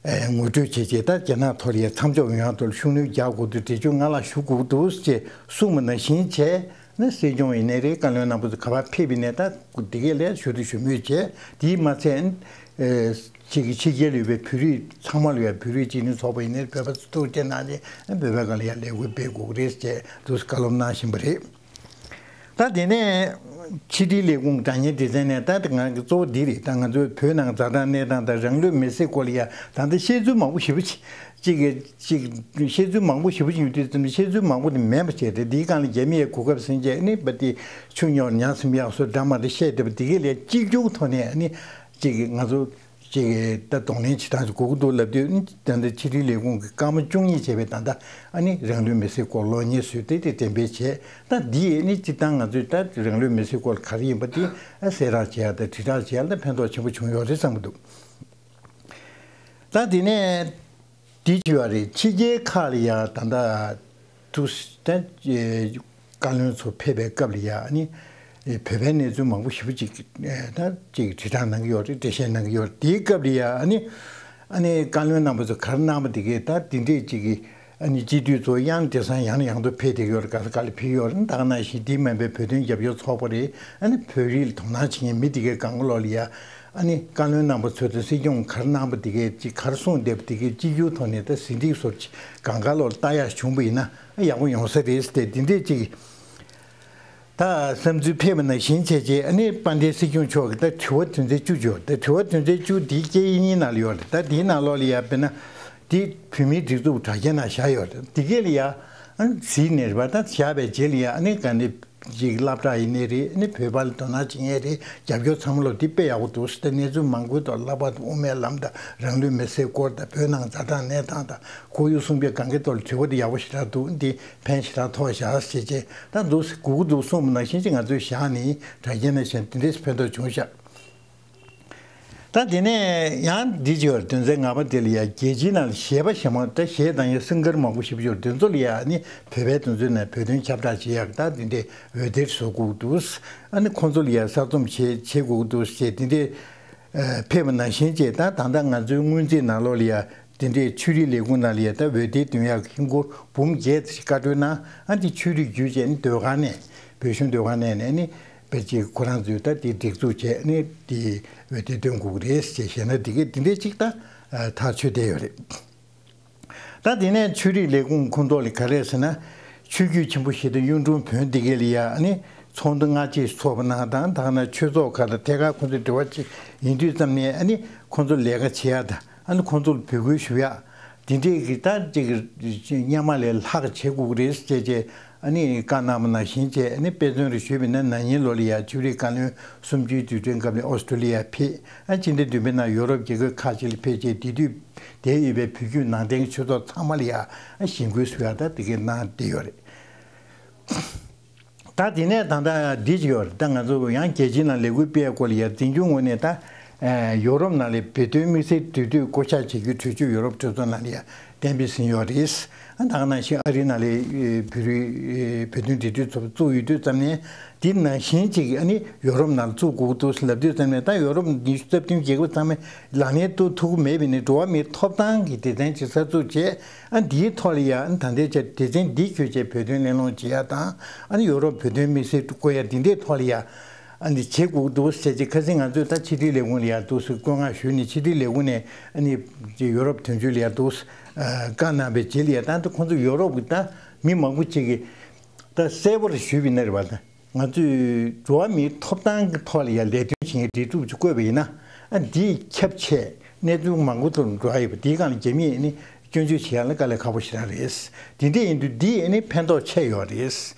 ཨེ་ངོ་སྤྲོད་བྱས་རྗེས་ད་རྒྱ་ནག་ཐོག་ལ་ཡ་མཚམས་འཇོག་ཡོང་ཡག་ཐོག་ལ་ཤུགས་སྣོན་རྒྱག་དགོས་འདུག་འགྲེལ་བརྗོད་སྔ་ལ་ཞུ་དགོས་འདུག་ཅེས་གསུངས་པ་ནང་བཞིན་བྱས་ནས་སྲིད་སྐྱོང་ཡིན་ནའི་རེད། བཀའ་བློན་རྣམ་པ་ཚོ་ག་པར་ཕེབས་ཡིན་ནའི་ད་འདི་གས་ལ་ཞུ་དང་ཞུ་མུས་བྱས། དེས་མ་ཚད་ཨེ་ཅིག་ཕྱི་རྒྱལ་ལ་ཡོད་པའི་བོད་རིགས་ཚང་མ་ལ་ཡ་བོད་རིགས་གཅིག་མཐུན་ཚོགས་པ་ཡིན་ནའི་བོད་པ་ཚོ་ཐུགས་རྗེ་གནང་སྟེ་བོད་པའི་སྒང་ལ་ཡ་ལས་འགུལ་སྤེལ་དགོས་ཀྱི་རེད་ཅེས་འདུག་བཀའ་སློབ་གནང་བཞིན་པ་རེད། ད་དེ་ནས་ཕྱི་དྲིལ་ལས་ཁུངས་དྲ་བརྙན་སྡེ་ཚན་ནས་ད་ང་གི་གཙོ་བོ་འདི་རེད། ད་ང་ཚོའི་བོད་ནང་ཛ་དྲག་གནས་སྟངས་དང་རང་ལུས་མེར་སྲེག་སྐོར་ལ་ཡ་ད་ལྟ་བཤད་ཚུལ་མང་པོ་ཞེ་པོ་ཅིག་ཅིག་ཅིག་བཤད་ཚུལ་མང་པོ་ཞེ་པོ་ཅིག་ཡོད་དུས་ཙམ་བཤད་ཚུལ་མང་པོ་དེ་མེད་པ་བྱས་ཏེ་འདིའི་སྒང་ལ་རྒྱ་མི་ཡའི་གོ་སྐབས་ཟིན་བྱས་ནི་བ་དེ་ཆུ་རྙོག་ཉག་གསུམ་ཡག་སོ་འདྲ་མ་འདྲ་བཤད་བསྡད་པ་འདི་གས་ལས་གཅིག་གྱུར་ཐོག་ནས་ནི་ཅིག་ང་ཚོ་ཅིག་ད་གདོང་ལེན་བྱེད་སྟངས་ཅིག་དགོས་ཀྱི་འདུག་ལབ་དུས་ནི་ད་ལྟ་ཕྱི་དྲིལ་ལས་ཁུངས་ཀྱི་སྐར་མ་བཅུ་གཉིས་བྱས་པའི་ད་ལྟ་ཨ་ནི་རང་ལུས་མེར་སྲེག་སྐོར་གློག་བརྙན་བཟོས་ཏེ་དེ་འགྲེམས་སྤེལ་བྱས། ད་འདི་ནི་སྤྱིར་བཏང་ང་ཚོས་ད་རང་ལུས་མེར་སྲེག་སྐོར་ག་རེ་ཡིན་པ་དེ་གསལ་བསྒྲགས་བྱེད་ཡ་དང་དྲིལ་བསྒྲགས་བྱེད་ཡ་ལ་ཕན་ཐོགས་ཆེན་པོ་བྱུང་ཡོད་རེད་བསམ་གྱི་འདུག་ད་དེ་ནས་འདི་བྱས་པ་རེད། ཕྱི་རྒྱལ་ཁག་ལ་ཡ་ད་ལྟ་དུ་ད་བཀའ་བློན་ཚོ་ཕེབས་པའི་སྐབས་ལ་ཡ་ནི་བོད་པའི་གནས་ཚུལ་མང་པོ་ཞེ་པོ་ཅིག་ད་ཅིག་དྲིལ་བསྒྲགས་གནང་གི་ཡོད་རེད། འགྲེལ་བཤད་གནང་གི་ཡོད་རེད། དེའི་སྐབས་ལ་ཡ་ནི་ཨ་ནི་བཀའ་བློན་རྣམ་པ་ཚོ་ག་རེ་གནང་པ་དེ་གས་ད་དེ་འདྲས་ཅིག་གི་ཨ་ནི་སྤྱི་འཐུས་ཚོ་ཡང་དེང་སང་ཡང་ནས་ཡང་དུ་ཕེབས་བསྡད་ཡོད་རེད། ག་ས་ག་ལ་ཕེབས་ཡོད་རེད། ད་ག་ནང་བཞིན་དེ་མིན་པའི་བོད་དོན་རྒྱབ་སྐྱོར་ཚོགས་པ་རེད། ཨ་ནི་བོད་རིགས་ལ་དོ་སྣང་བྱེད་མཁན་མི་དེ་གའི་སྒང་ག་ལོག་ལ་ཡ་ཨ་ནི་བཀའ་བློན་རྣམ་པ་ཚོ་དང་སྲིད་སྐྱོང་ག་རེ་གནང་པ་དེ་གའི་ཅིག་ག་རེ་གསུངས་བསྡད་པ་དེ་གའི་སྤྱི་འཐུས་ཐོག་ནས་ད་ཟིན་བྲིས་སོགས་ཅིག་སྒང་ག་ལོག་ལྟ་ཡག་བྱུང་པ་ཡིན་ན་ཡག་པོ་ཡོང་ས་རེད་ཟེར་ཏེ་དེ་འདྲས་ཅིག་ད་བསམ་ཚུལ་ཕེབས་པ་ནང་བཞིན་བྱས་རྗེས་ཨ་ནི་དཔལ་ལྡན་སྲིད་སྐྱོང་མཆོག་གིས་ད་དྲི་བ་དོན་ཚན་བཅུ་བརྗོད། ད་དྲི་བ་དོན་ཚན་བཅུ་འདི་སྐད་ཡིག་གཉིས་ནང་ལ་ཡོད་རེད། ད་འདིའི་ནང་ལོགས་ལ་ཡ་དཔེར་ན་འདི་བོད་མིའི་སྒྲིག་འཛུགས་དྲ་རྒྱའི་ནང་བཞག་ཡོད་རེད། འདི་གས་ལ་ཡ་ཨ་ནི་གཟིགས་ནས་རེད་པ། ད་བཞག་པའི་རྗེས་ལ་ཡ་ཨ་ནི་ག་ནི་ ཅིག་སློབ་གྲྭ་ཡིན་ནའི་རེད། ཨ་ནི་བོད་པ་ལ་དོ་སྣང་བྱེད་མཁན་རེད། རྒྱབ་སྐྱོར་ཚང་མ་ལོ་འདི་དཔེ་ཡག་པོ་འདུག་ཟེར་ཏེ། གནས་ཚུལ་མང་པོའི་ཐོག་ལྷག་པར་དུ་དབུ་མའི་ལམ་དང་རང་ལུས་མེར་སྲེག་སྐོར་དང་བོད་ནང་ཛ་དྲག་གནས་སྟངས་དང་ཁོར་ཡུག་སྲུང་སྐྱོབ་གང་གའི་ཐོག་ལ་དྲི་བ་འདི་ཡག་པོ་ཞེ་དྲག་འདུག་འདི་ཕན་ཞེ་དྲག་ཐོགས་བཞག་ཟེར་བྱས་ད་འདུག་སེ་དགོས་ཀྱི་འདུག་གསུངས་པ་ནང་བཞིན་ཅིག་ང་ཚོས་བཞག་ནས་དྲ་རྒྱའི་ནང་བཞིན་འདི་འདྲས་ཕན་ཐོགས་བྱུང་ཤག་ད་དེ་ནས་ཡང་འདི་ཅིག་ཡོད་རེད། དོན་ཚན་ལྔ་པ་དེ་ལ་ཡ་རྒྱལ་སྤྱིའི་ནང་ལ་གཞས་པ་གཞས་མ་ད་གཞས་དང་ཡ་སིང་གར་མང་པོ་ཞེ་པོ་ཅིག་ཡོད་རེད། དེ་ཚོ་ལ་ཡ་ཨ་ནི་བོད་པའི་དོན་ཚོའི་ནང་བོད་དོན་ཁྱབ་བསྒྲགས་བྱེད་ཡག་ད་དེ་འདྲའི་འོད་སྡེར་བཟོ་དགོས་འདུག་ཨ་ནི་ཁོང་ཚོ་ལ་ཡ་གསར་རྩོམ་བྱེད་བྱེད་དགོས་འདུག་ཞེས་དེ་འདྲའི་ཕེབས་པ་ནང་བཞིན་བྱས། ད་ད་ལྟ་ང་ཚོའི་སྔོན་རྩིས་ནང་ལོགས་ལ་ཡ་དེ་འདྲའི་ཆོས་རིག་ལས་ཁུངས་ནང་ལ་ཡ་ད་འོད་སྡེར་འདོན་ཡག་ཧིན་སྒོར་འབུམ་བརྒྱད་ཙམ་ཞིག་བཀའ་འཁྲོལ་གནང་། ཨ་ནི་ཆོས་རིག་བརྒྱུད་བྱས་ནི་ཟློས་གར་ནས་བོད་གཞུང་ཟློས་གར་ནས་ནས་ནི། དཔེ་ཅིག་ཁོ་རང་ཚོས་ད་དེ་སྒྲིག་འཛུགས་བྱས་ནས་དེ་འོད་སྡེར་འདོན་དགོས་ཀྱི་རེད་ཅེས་བཤད་ན་དེ་གས་དེ་འདྲས་ཅིག་ད་ཐག་ཆོད་བསྡད་ཡོད་རེད། ད་དེ་ནས་ཆོས་རིག་ལས་ཁུངས་ཁོངས་གཏོགས་ལ་ག་རེ་ཟེར་ན། ཆོས་བརྒྱུད་ཆེན་པོ་བཞི་དང་གཡུང་དྲུང་བོན་དེ་གས་ལ་ཡ་ཨ་ནི་ཚོགས་འདུ་སྔ་རྗེས་ཚོགས་པ་གནང་དང་ད་ག་ན་ཆོས་ཚོགས་ཁག་དང་ཐད་ཀར་ཁོང་ཚོས་འབྲེལ་བ་བྱེད་ཡིན་དུས་ཙམ་ནས་ཨ་ནི་ཁོང་ཚོ་ལས་ཀ་བྱེད་ཡ་དང་། ཨ་ནི་ཁོང་ཚོར་འབོད་སྐུལ་ཞུ་ཡག་དེ་འདྲས་ཀྱི་ད་ཅིག་སྔོན་མ་ལས་ལྷག་བྱེད་དགོས་ཀྱི་རེད་ཅེས་བྱས་ཨ་ནི་བཀའ་གནང་བ་ནང་བཞིན་བྱས། ཨ་ནི་དཔེ་མཚོན་རེ་ཞུས་པ་ཡིན་ན་ན་ནིང་ལོ་ལ་ཡ་ཆོས་རིག་བཀའ་བློན་གསུམ་བཅུའི་དུས་དྲན་སྐབས་ལ་ཨོ་སི་ཀྲོ་ལི་ཡ་ཕེབས། ཨ་སྤྱི་ཟླ་བདུན་པའི་ནང་ཡོ་རོབ་རྒྱལ་ཁབ་ཁག་ཅིག་ལ་ཕེབས་བྱས་དེ་དུས་དེར་ཡོད་པའི་བོད་བརྒྱུད་ནང་བསྟན་གྱི་ཆོས་ཚོགས་ཚང་མ་ལ་ཡ་ཨ་ཞེན་སྐུལ་ཞུ་ཡག་ད་དེ་གས་གནང་བསྡད་ཡོད་རེད། ད་དེ་ནས་ད་ལྟ་འདི་ཅིག་ཡོད་རེད། ད་ང་ཚོ་ཡང་རྒྱལ་སྤྱིའི་ནང་ལས་འགུལ་སྤེལ་སྐོར་ལ་ཡ་འཛིན་སྐྱོང་ངོས་ནས་ད་ཡོ་རོབ་ནང་ལ་བོད་དོན་དམིགས་བསལ་འབྲེལ་མཐུད་བསྐོ་གཞག་བྱེད་རྒྱུའི་གྲོས་ཆོད་ཡོ་རོབ་གྲོས་ཚོགས་ནང་ལ་ཡ་གཏན་འབེབས་ཟིན་ཡོད་རེད། ཨ་ད་ག་ནང་བཞིན་ཨ་རིའི་ནང་ལ་བོད་རིགས་བོད་དོན་འབྲེལ་མཐུད་ཚོགས་པ་བཙུགས་ཡོད་དུས་ཙམ་ནས་དེ་ནང་བཞིན་ཅིག་ཨ་ནི་ཡོ་རོབ་ནང་ལ་བཙུགས་དགོས་འདུག་ལབ་དུས་ཙམ་ནས། ད་ཡོ་རོབ་ཉི་ཤུ་རྩ་བདུན་རྒྱལ་ཁབ་ཚང་མས་ལག་ལེན་གཏོང་ཐུབ་ཀྱི་མེད་པ་ཡིན་ན་འགྲོ་བ་མིའི་ཐོབ་ཐང་གི་སྡེ་ཚན་ཅིག་གསར་འཛུགས་བྱས། ཨ་འདིའི་ཐོག་ལ་ཡ་ཨ་ད་ལྟའི་ཆར་སྡེ་ཚན་འདི་བརྒྱུད་བྱས་བོད་དོན་གླེང་སློང་བྱེད་ཡ་དང་། ཨ་ནི་ཡོ་རོབ་བོད་དོན་དམིགས་བསལ་བསྐོ་ཡ་འདི་འདྲའི་ཐོག་ལ་ཡ་ཨ་ནི་བྱེད་དགོས་འདུག་ཟེར་གྱི། ཁ་སང་ང་ཚོས་ད་ཕྱི་དྲིལ་ལས་ཁུངས་ལ་ཡ་འདུག་སེ་བཀོད་མངགས་ཞུས་ནས་ཕྱི་དྲིལ་ལས་ཁུངས་ནས་ཨ་ནི་ཡོ་རོབ་དོན་གཅོད་ལ་ཡ་འདུག་སེ་བཀའ་གནང་བའི་རྗེས་ལ་ཡ་ད་ལྟ་ཁོང་ཚོ་ཡོ་རོབ་ཀྱི་ད་མི་མང་པོ་ཅིག་གིས་ད་གསལ་པོར་ཞུས་པ་ཡིན་ན་རེད་བ། ད་ང་ཚོས་འགྲོ་བ་མིའི་ཐོབ་ཐང་གི་ཐོག་ལ་ཡ་ལས་དོན་བྱེད་མཁན་སྒྲིག་འཛུགས་ཅིག་བསྐོས་པ་ཡིན་ན། ཨ་འདིས་ཁྱབ་ཆེ་གནས་ཚུལ་མང་པོ་ཐོག་འགྲོ་ཡ་ཡོད་པ་འདིའི་སྒང་ལ་རྒྱ་མིས་ནི་སྐྱོན་བརྗོད་བྱེད་ཡ་ལ་དཀའ་ལས་ཁག་པོ་ཞེ་དྲག་རེད། འདི་འདྲ་ཡིན་དུས་འདིས་ནི་ཕན་ཐོགས་ཆེ་ཡོད་རེད།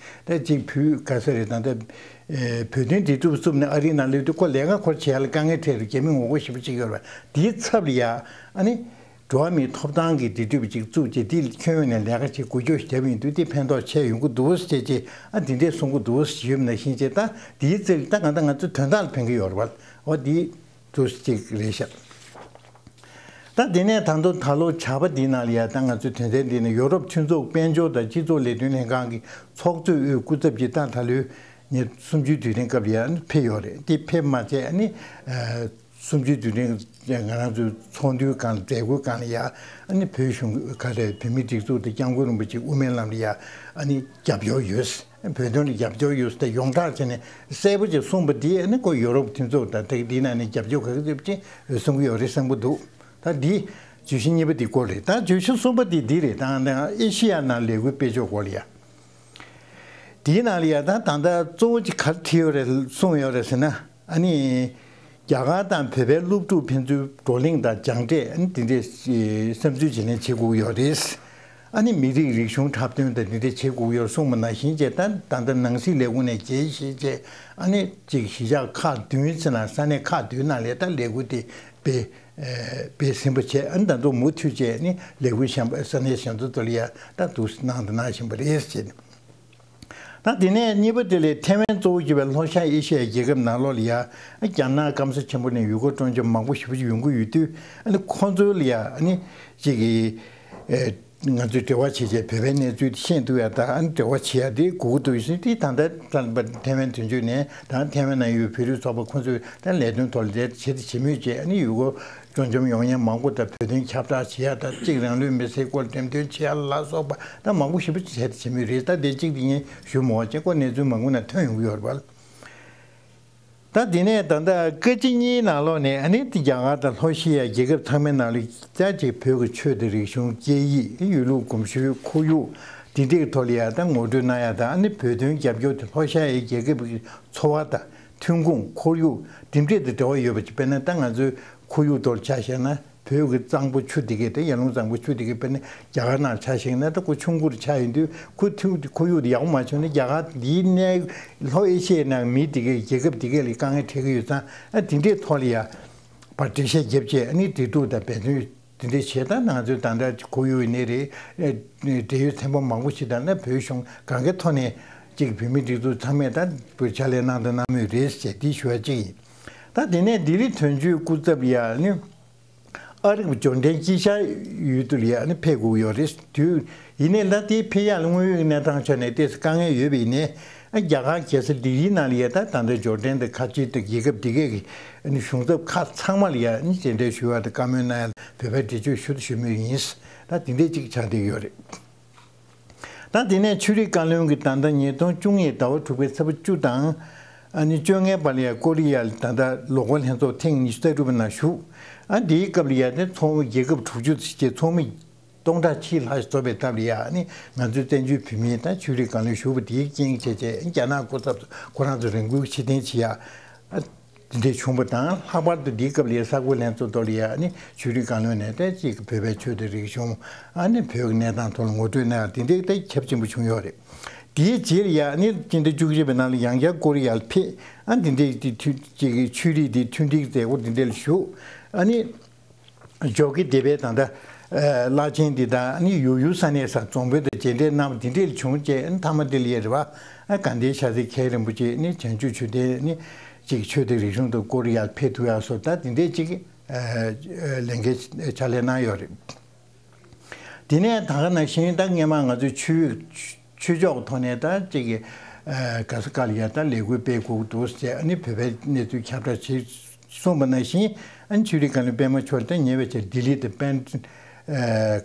ད་ཅིག་བོད་ག་ས་རེད་ད་ལྟ་བོད་དོན་སྒྲིག་འཛུགས་བཙུགས་ནས་ཨ་རིའི་ནང་སླེབས་དུས་ཁོ་ལས་ཀ་ཁོར་བྱེད་ཡ་ལ་དཀའ་ངལ་འཕྲད་རེད། རྒྱ་མི་ངོ་རྒོལ་ཞེ་པོ་ཅིག་ཡོད་རེད། འདིའི་ཚབ་ལ་ཡ་ཨ་ནི། འགྲོ་བ་མིའི་ཐོབ་ཐང་གི་འབྲེལ་མཐུད་ཅིག་བཙུགས་རྗེས་འདི་ཁྱོན་ཡོངས་ནས་ལས་ཀ་ཅིག་འགུལ་སྐྱོད་བྱས་པ་ཡིན་དུས་འདི་ཕན་ཐོགས་ཆེ་ཡོང་གི་འདུག་ཟེར་བྱས། ཨ་འདི་འདྲས་གསུང་གི་འདུག་ཟེར་ཞུས་པ་ནང་བཞིན་བྱས། ད་འདིའི་རྩིས་ད་གང་ལྟར་ང་ཚོའི་དོན་དག་ལ་ཕན་གྱི་ཡོད་རེད་བ། འོ་འདི་འདུག་ཅིག་རེད་ཤག་ད་དེ་ནས་ད་དུང་ད་ལོ་ཇག་པ་འདིའི་ནང་ལ་ཡ་ད་ང་ཚོའི་དོན་ཚན་འདི་ནི་ཡོ་རོབ་མཐུན་ཚོགས་དཔལ་འབྱོར་དང་སྤྱི་ཚོགས་ལས་དོན་ལྷན་ཁང་གི་ཚོགས་གཙོས་དབུས་སྐུ་ཚབ་ཀྱིས་ད་ད་ལོའི་ཉེར་གསུམ་བཅུའི་དུས་དྲན་སྐབས་ལ་ཡ་ཕེབས་ཡོད་རེད། འདི་ཕེབས་མ་ཚད་ཨ་ནི། གསུམ་བཅུའི་དུས་དྲན་ང་རང་ཚོའི་ཚོགས་འདུའི་སྒང་ལ་མཛད་སྒོའི་སྒང་ལ་ཡ་ཨ་ནི་བོད་གཞུང་ག་རེ་བོད་མིའི་སྒྲིག་འཛུགས་དང་སྐྱབས་མགོན་རིན་པོ་ཆེ་དབུ་མའི་ལམ་ལ་ཡ་ཨ་ནི་རྒྱབ་སྐྱོར་ཡོད། བོད་དོན་ལ་རྒྱབ་སྐྱོར་ཡོད་ཟེར་ཡོངས་གྲགས་བྱས་ནས་གསལ་པོ་ཅིག་གསུངས་པ་འདི་ཨ་ནི་ཁོ་ཡོ་རོབ་མཐུན་ཚོགས་དང་དེ་འདི་ནང་ནས་རྒྱབ་སྐྱོར་ག་གེ་ཅིག་གསུང་གི་ཡོད་རེད་བསམ་གྱི་འདུག་ད་འདི་བརྗོད་གཞི་གཉིས་པ་འདི་སྐོར་རེད། ད་བརྗོད་གཞི་གསུམ་པ་འདི་འདི་རེད། ད་ཨེ་ཤི་ཡ་ནང་ལས་འགུལ་སྤེལ་ཕྱོགས་སྐོར་ལ་ཡ། དེའི་ནང་ལ་ཡ་ད་ད་ལྟ་གཙོ་བོ་ཅིག་ག་རེ་བྲིས་ཡོད་རེད་གསུངས་ཡོད་རེད་ཟེར་ན། ཨ་ནི། རྒྱ་གར་དང་བོད་པའི་སློབ་ཕྲུག་ཕན་ཚུན་བགྲོ་གླེང་དང་སྦྱངས་འབྲས་ཨ་ནི་དེ་འདྲས་བསམ་ཚུལ་བརྗེ་ལེན་བྱེད་དགོས་ཡོད་རེད། ཨ་ནི་མི་རིགས་རིག་གཞུང་འཁྲབ་སྟོན་དང་དེ་འདྲས་བྱེད་དགོས་ཡོད་གསུངས་པ་ནང་བཞིན་བྱས། ད་ད་ལྟ་ནང་སྲིད་ལས་ཁུངས་ནས་རྒྱས་བཤད་བྱས། ཨ་ནི་ཅིག་གཞིས་ཆགས་ཁག་བདུན་ཙམ་ལ་ས་གནས་ཁག་བདུན་ནང་ལ་ད་ལས་འགུལ་དེ་སྤེལ་སྤེལ་ཟིན་པ་བྱས། ཨ་ནི་ད་དུང་མུ་མཐུད་བྱས་ནི་ལས་འགུལ་གཞན་པ་ས་གནས་གཞན་དུ་དུ་ལ་ཡ་ད་འདུག་གནང་དང་གནང་བཞིན་པ་རེད་ཟེར། ད་དེ་ནས་གཉིས་པ་དེ་ལས་ཐའེ་ཝན་གཙོ་བོ་གྱུར་པའི་ལྷོ་ཤར་ཨེ་ཤི་ཡའི་རྒྱལ་ཁབ་ནང་ལོགས་ལ་ཡ་རྒྱ་ནག་སྐམ་ས་ཆེན་པོ་ནས་ཡུལ་སྐོར་སྤྲོ་འཆམ་མང་པོ་ཞེ་པོ་ཅིག་ཡོང་གི་ཡོད་དུས། ཨ་ནི་ཁོང་ཚོ་ལ་ཡ་ཨ་ནི་ཅིག་གི་ཨེ་ང་ཚོས་འབྲེལ་བ་བྱེད་བྱས་བོད་པའི་གནས་ཚུལ་ཤེས་ཐུབ་ཡ་དང་། ཨ་ནི་འབྲེལ་བ་བྱེད་ཡ་དེ་དགོས་ཀྱི་འདུག་ཟེར་དེ་ད་ལྟ་ཐའེ་ཝན་དོན་གཅོད་ནས་དང་ཐའེ་ཝན་ནང་ཡོད་བོད་རིགས་ཚོགས་པ་ཁོང་ཚོས་ད་ལས་དོན་ཐོག་ལ་བྱེད་དེ་བྱེད་མུས་བྱས། ཨ་ནི་ཡུལ་སྐོར་སྤྲོ་འཆམ་ཡོང་མཁན་མང་པོ་དང་བོད་དོན་ཁྱབ་བསྒྲགས་བྱེད་ཡ་དང་གཅིག་རང་ལུས་མེར་སྲེག་སྐོར་འགྲེམས་སྟོན་བྱེད་ཡ་ལ་སོགས་པ་ད་མང་པོ་ཞེ་པོ་ཅིག་བྱས་ཏེ་བྱེད་མུས་རེད། ད་དེ་གཅིག་དེ་ངས་ཞུ་མི་དགོས་བྱས། ཁོ་གནས་ཚུལ་མང་པོ་ནང་ཐོན་ཡོང་གི་ཡོད་རེད་པ། ད་དེ་ནས་ད་ལྟ་བཀའ་སྤྱི་གཉིས་ནང་ལོགས་ནས་ཨ་ནི་དེ་རྒྱ་གར་དང་ལྷོ་ཤི་ཡ་རྒྱལ་ཁབ་ཚང་མའི་ནང་ལ་ད་ཅིག་བོད་ཀྱི་ཆོས་དང་རིག་གཞུང་སྐད་ཡིག་ཡུལ་ལུགས་གོམས་གཤིས་ཁོར་ཡུག་དེ་འདྲའི་ཐོག་ལ་ཡ་ད་ངོ་སྤྲོད་གནང་ཡ་དང་། ཨ་ནི་བོད་དོན་རྒྱབ་སྐྱོར་དེ་ལྷོ་ཤར་ཡའི་རྒྱལ་ཁབ་ཀྱི་འཚོ་བ་དང་ཐོན་ཁུངས་ཁོར་ཡུག་འདི་འདྲས་དང་འབྲེལ་བ་ཡོད་པ་ཅིག་དཔེར་ན་ད་ང་ཚོའི་ཁོར་ཡུག་ཐོག་ལ་ཆ་བཞག་ན་ བོད་ཀྱི་གཙང་པོ་ཆུ་དེ་གས་དེ་ཡར་ཀླུང་གཙང་པོ་ཆུ་དེ་གས་དཔེར་ན་རྒྱ་གར་ནང་ཆ་བཞག་ན་ད་ཁོ་ཆུང་ཀུ་རུ་ཆགས་ཡིན་དུས་ཁོ་ཐུག་ཁོར་ཡུག་དེ་ཡག་པོ་མ་བྱུང་ན་རྒྱ་གར་འདིའི་གནས་ལྷོ་ཨེ་ཤི་ཡའི་ནང་མི་དེ་གས་རྒྱལ་ཁབ་དེ་གས་ལ་དཀའ་ངལ་འཕྲད་ཀྱི་ཡོད་ཙང་ཨ་དེ་འདྲའི་ཐོག་ལ་ཡ་ཕར་འགྲེལ་བཤད་བརྒྱབ་བྱས་ཨ་ནི་འབྲེལ་གཏུག་དང་འབད་བརྩོན་དེ་འདྲ་བྱས་ད་ང་ཚོའི་ད་ལྟ་ཁོར་ཡུག་ཡིན་ནའི་རེད། འབྲེལ་ཡོད་ཚན་པ་མང་པོ་ཞིག་དང་ན་བོད་གཞུང་གང་གའི་ཐོག་ནས་གཅིག་བོད་མི་སྒྲིག་འཛུགས་ཚང་མས་ད་བོད་ཕྱག་ལས་གནང་དང་གནང་མུས་རེད་ཟེར་འདི་ཞུ་བ་གཅིག་ཡིན། ད་དེ་ནས་ལྡི་ལི་དོན་གཅོད་སྐུ་ཚབ་ཡ་ནི་ཨ་རིའི་འབྱོར་འབྲིང་དཀྱིལ་ཤར་ཡུལ་དུ་ལ་ཡ་ནི་ཕེབས་དགོས་ཡོད་རེད་དུས་ཡིན་ནའི་ད་དེའི་ཕེབས་ཡག་ལ་དངོས་ཡོད་ཀྱི་གནས་སྟངས་ཆ་ནས་ཏོག་ཙམ་དཀའ་ངལ་ཡོད་པ་ཡིན་ནའི། ཨ་རྒྱ་གར་རྒྱལ་ས་ལྡི་ལིའི་ནང་ལ་ཡ་ད་ད་ལྟ་འབྱོར་འབྲིང་དང་ཁ་ཆེ་དང་རྒྱལ་ཁབ་འདི་གས་ཀྱི་ཨ་ནི་གཞུང་ཚབ་ཁག་ཚང་མ་ལ་ཡ་ནི་མཇལ་འཕྲད་ཞུ་བ་དང་བཀའ་མོལ་གནང་ཡ་ལ་བོད་པས་འགྲེལ་བརྗོད་ཞུ་དང་ཞུ་མུས་ཡིན། ད་དེ་འདྲས་ཅིག་ཆགས་བསྡད་ཡོད་རེད། ད་དེ་ནས་ཆོས་རིག་བཀའ་བློན་གྱིས་ད་ལྟ་ཉིས་སྟོང་བཅུ་གཉིས་ཟླ་བ་དྲུག་པའི་ཚེས་པ་བཅུ་དང་། ཨ་ནི་བཅོ་ལྔའི་བར་ལ་ཡ་ཀོ་རི་ཡ་ལ་ད་ལྟ་ལོ་འཁོར་ལྷན་ཚོགས་ཐེངས་ཉི་ཤུ་རྩ་དྲུག་པའི་ནང་ཞུགས། ཨ་འདིའི་སྐབས་ལ་ཡ་དེ་ཚོགས་མི་རྒྱལ་ཁབ་དྲུག་ཅུ་ཙམ་གྱི་ཚོགས་མི་སྟོང་ཕྲག་གཅིག་ལྷག་ཞིག་འཛོམས་པའི་སྟབས་ལ་ཡ་ཨ་ནི་ང་ཚོའི་བཙན་བྱོལ་བོད་མིའི་ད་ཆོས་རིག་བཀའ་བློན་ཞུགས་པ་དེའི་རྐྱེན་བྱས་བྱས་རྒྱ་ནག་སྐུ་ཚབ་ཚོ་ཁོ་རང་ཚོ་རང་འགུལ་ཕྱིར་འཐེན་བྱེད་ཡ། ཨ། དེ་འདྲས་བྱུང་བ་དང་ལྷག་པར་དུ་འདིའི་སྐབས་ལ་ས་ཁུལ་ལྷན་ཚོགས་ཐོག་ལ་ཡ་ནི་ཆོས་རིག་བཀའ་བློན་ནས་ད་ཅིག་བོད་པའི་ཆོས་དང་རིག་གཞུང་ཨ་ནི་བོད་ཀྱི་གནས་སྟངས་ཐོག་ལ་ངོ་སྤྲོད་གནང་ཡ་དེ་འདྲས་ད་ཁྱབ་ཆེན་པོ་བྱུང་ཡོད་རེད། དེའི་རྗེས་ལ་ཡ་ནི་སྤྱི་ཟླ་བཅུ་གཅིག་པའི་ནང་ལ་ཡང་བསྐྱར་ཀོ་རི་ཡ་ལ་ཕེབས་ཨ་འདི་འདྲས་དེ་མཐུན་ཅིག་ཆོས་རིག་དེ་མཐུན་སྒྲིལ་མཛད་སྒོ་འདི་འདྲས་ལ་ཞུགས་ཨ་ནི། ཇོ་ཀི་སྡེ་པའི་ད་ལྟ་བླ་ཆེན་འདི་དང་ནི་ཡུལ་ཡུལ་ས་གནས་སར་རྫོང་དཔོན་དང་མཇལ་འཕྲད་གནང་བ་འདི་འདྲ་བྱུང་རྗེས་མཐའ་མ་དེ་ལ་ཡ་རེད་བ། དགའ་ལྡན་ཤར་རྩེ་མཁན་རིན་པོ་ཆེ་ནི་བྱང་ཆུབ་མཆོད་རྟེན་ནི་ཅིག་ཆོས་དང་རིག་གཞུང་དང་སྐོར་ཡར་ཕེབས་ཐུབ་ཡག་སོགས་ད་འདི་འདྲ་ཅིག་ལས་འགན་ཕྱག་ལས་གནང་ཡོད་རེད། དེ་ནས་ད་ག་ནང་བཞིན་ད་སྔས་མ་ང་ཚོས་ཆོས་ཆོས་ཕྱོགས་ཐོག་ནས་ད་ཅིག་གི་ག་ས་ག་ལ་ཡ་ད་ལས་འགུལ་སྤེལ་དགོས་འདུག་ཟེར་ཨ་ནི་བོད་པའི་གནས་ཚུལ་ཁྱབ་བསྒྲགས་བྱས་གསུངས་པ་ནང་བཞིན་ཨ་ནི་ཆོས་རིག་བཀའ་བློན་པད་མ་མཆོག་ད་ཉེ་བའི་ཆར་ལྡི་ལི་དང་པན་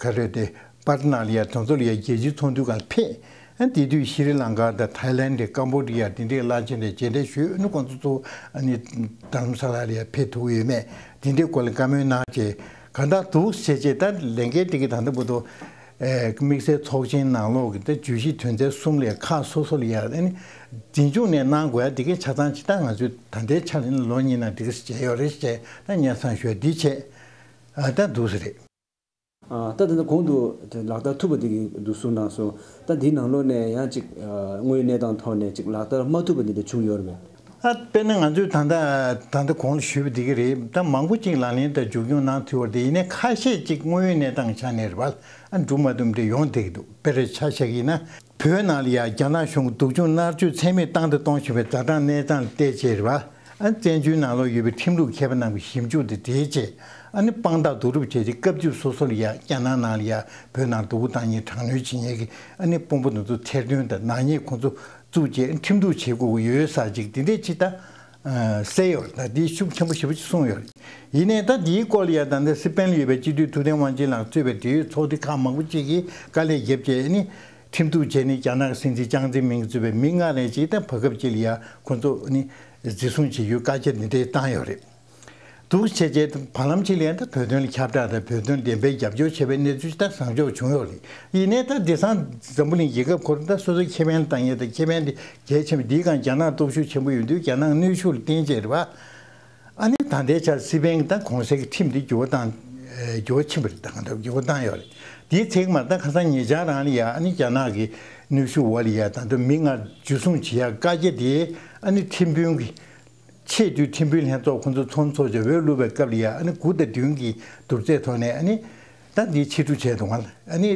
ག་རེ་དེ་པར་ནང་ལ་ཡ་དེ་ཚོ་ལ་ཡ་རྒྱལ་སྤྱིའི་ཚོགས་འདུ་སྒང་ཕེབས་ཨ་དེ་དུས་ཤྲི་ལང་ཀ་དང་ཐའི་ལན་དང་ཀམ་བོ་ཌི་ཡ་དེ་འདྲའི་བླ་ཆེན་དང་མཇལ་འཕྲད་ཞུས་ཨ་ནི་ཁོང་ཚོ་ཚོ་ཨ་ནི་རྡ་རམ་ས་ལ་ལ་ཡ་ཕེབས་ཐུབ་ཡོད་མེད་དེ་འདྲའི་སྐོར་ལ་བཀའ་མོལ་གནང་བྱས་གང་ལྟར་འདུག་ཟེར་བྱས་ད་ལས་འགན་དེ་གི་ད་ལྟ་བར་དུ། དམིགས་བསལ་ཚོགས་ཆེན་ནང་ལོགས་ཀྱི་ད་བརྗོད་གཞི་དོན་ཚན་གསུམ་ལས་ཁག་སོ་སོ་ལ་ཡ་ཨ་ནི་འཛིན་སྐྱོང་ནས་གནང་དགོས་ཡ་དེ་གའི་ཆ་ཚང་ཅིག་ད་ང་ཚོས་ད་ལྟའི་ཆ་ལ་ལོ་གཉིས་ནང་དེ་ག་བྱས་ཡོད་རེད་ཅེས་ད་སྙན་སེང་ཞུ་ཡ་འདི་བྱས་ཨ་ད་འདུག་ས་རེད། ཨ་ད་ད་ལྟ་གོང་དུ་དེ་ལག་བསྟར་ཐུབ་པ་དེ་གི་འདུག་གསུངས་གནང་སོང་། ད་འདིའི་ནང་ལོགས་ནས་ཡང་ཅིག་ཨ་དངོས་ཡོད་གནས་སྟངས་ཐོག་ནས་ཅིག་ལག་བསྟར་མ་ཐུབ་པ་འདི་འདྲ་བྱུང་ཡོད་རེད་པས། ཨ་དཔེར་ན་ང་ཚོས་ད་ལྟ་ད་ལྟ་གོང་ལ་ཞུས་པ་འདི་ག་རེད། ད་མང་པོ་ཅིག་ལག་ལེན་དུ་འཇུག་སྐྱོང་གནང་ཐུབ་པ་རེད། ཡིན་ནའི་ཁ་ཤས་ཅིག་དངོས་ཡོད་གནས་སྟངས་ཆ་ནས་རེད་པ། ཨ་འགྲུབ་མ་ཐུབ་འདི་ཡོང་བསྡད་ཀྱི་འདུག་དཔེར་ཆ་བཞག་གི་ཡིན་ན། བོད་ནང་ལ་ཡང་རྒྱ་ནག་གཞུང་གིས་སྡུག་སྦྱོང་མནར་གཅོད་ཚད་མེད་བཏང་དང་གཏོང་བཞིན་པའི་ཛ་དྲག་གནས་སྟངས་ལ་བལྟས་བྱས་རེད་པ། ཨ་བཙན་བྱོལ་ནང་ལོགས་ཡོད་པའི་ཁྲིམས་ལུགས་མཁས་པ་རྣམས་ཀྱི་ཞིབ་འཇུག་དེ་གྲས་བྱས། ཨ་ནི་དཔང་རྟགས་བསྡུ་རུབ་བྱས་ཏེ་སྐབས་བཅུ་སོ་སོ་ལ་ཡང་རྒྱ་ནག་ནང་ལ་ཡང་བོད་ནང་སྡུག་པོ་བཏང་མཁན་དྲག་གནོན་བྱེད་མཁན་གྱི་ཨ་ནི་དཔོན་པོ་དེ་ཚོ་ཐེར་འདོན་དང་ནག་ཉེས་ཁོང་ཚོ་བཙུགས་རྗེས་ཁྲིམས་གཏུག་བྱེད་དགོས་ཀྱི་ཡོད་ས་ཅིག་དེ་འདྲས་ཅིག་ད་གསལ་ཡོད་རེད། ད་འདིའི་ཤུགས་ཆེན་པོ་ཞེ་པོ་ཅིག་གསུངས་ཡོད་རེད། ཡིན་ནའི་ད་འདིའི་སྐོར་ལ་ཡང་ད་ལྟ་སི་པན་ལ་ཡོད་པའི་སྤྱི་འཐུས་ཐུབ་བསྟན་དབང་ཆེན་ལགས་གཙོས་པའི་འབྲེལ་ཡོད་ཚོགས་སྡེ་ཁག་མང་པོ་ཅིག་གིས་དཀའ་ལས་བརྒྱབ་བྱས་ནི་ཁྲིམས་གཏུག་བྱས་ནས་རྒྱ་ནག་གི་སྲིད་འཛིན་ཅང་ཙེ་མིན་གྱིས་གཙོས་པའི་མི་ལྔ་ལས་ཅིག་ད་བར་སྐབས་ཅིག་ལ་ཡང་ཁོ་ཚོ་ནི་འཛིན་བཟུང་བྱེད་རྒྱུའི་བཀའ་རྒྱ་འདི་འདྲས་བཏང་ཡོད་རེད། འདུག་བྱས་རྗེས་བར་ལམ་ཅིག་ལ་ཡང་ད་བོད་དོན་ལ་ཁྱབ་བསྒྲགས་དང་བོད་དོན་བདེན་པའི་རྒྱབ་སྐྱོར་བྱས་པའི་གནས་ཚུལ་ད་བཟང་ཕྱོགས་བྱུང་ཡོད་རེད། ཡིན་ནའི་ད་དེང་སང་འཛམ་བུ་གླིང་རྒྱལ་ཁབ་ཁོ་རང་ད་སོ་སོའི་ཁེ་ཕན་ལ་བལྟ་མཁན་དང་ཁེ་ཕན་དེ་གལ་ཆེན་པོ་འདིའི་སྒང་རྒྱ་ནག་སྟོབས་ཤུགས་ཆེན་པོ་ཡོད་དུས་རྒྱ་ནག་གནོན་ཤུགས་ལ་བརྟེན་བྱས་རེད་པ། ཨ་ནི་ད་ལྟའི་ཆར་སི་པན་གྱི་ད་གོང་གསལ་གྱི་ཁྲིམས་འདི་འགྱུར་བ་བཏང་། འགྱུར་བ་ཕྱིན་པ་རེད། ད་གང་ལྟར་འགྱུར་བ་བཏང་ཡོད་རེད། དེའི་ཚིག་མ་ད་ཁ་སང་ཉེ་ཆར་རང་ལ་ཡ་ཨ་ནི་རྒྱ་ནག་གི་གནོན་ཤུགས་འོག་ལ་ཡ་ད་ལྟ་མི་ལྔ་འཇུ་བཟུང་བྱེད་ཡ་བཀའ་རྒྱ་དེ་ཨ་ནི་ཁྲིམས་དཔོན་གྱི་ཆེས་མཐོའི་ཁྲིམས་དཔོན་ལྷན་ཚོགས་ཁོང་ཚོ་ཚོགས་འདུ་ཚོགས་བྱས་འོས་བླུགས་པའི་སྐབས་ལ་ཡ་ཨ་ནི་དགུ་དང་བདུན་གྱི་བསྡུར་ཚད་ཐོག་ནས་ཨ་ནི། ད་འདི་ཕྱིར་བསྡུ་བྱས་འདུག་ཨ་ནི་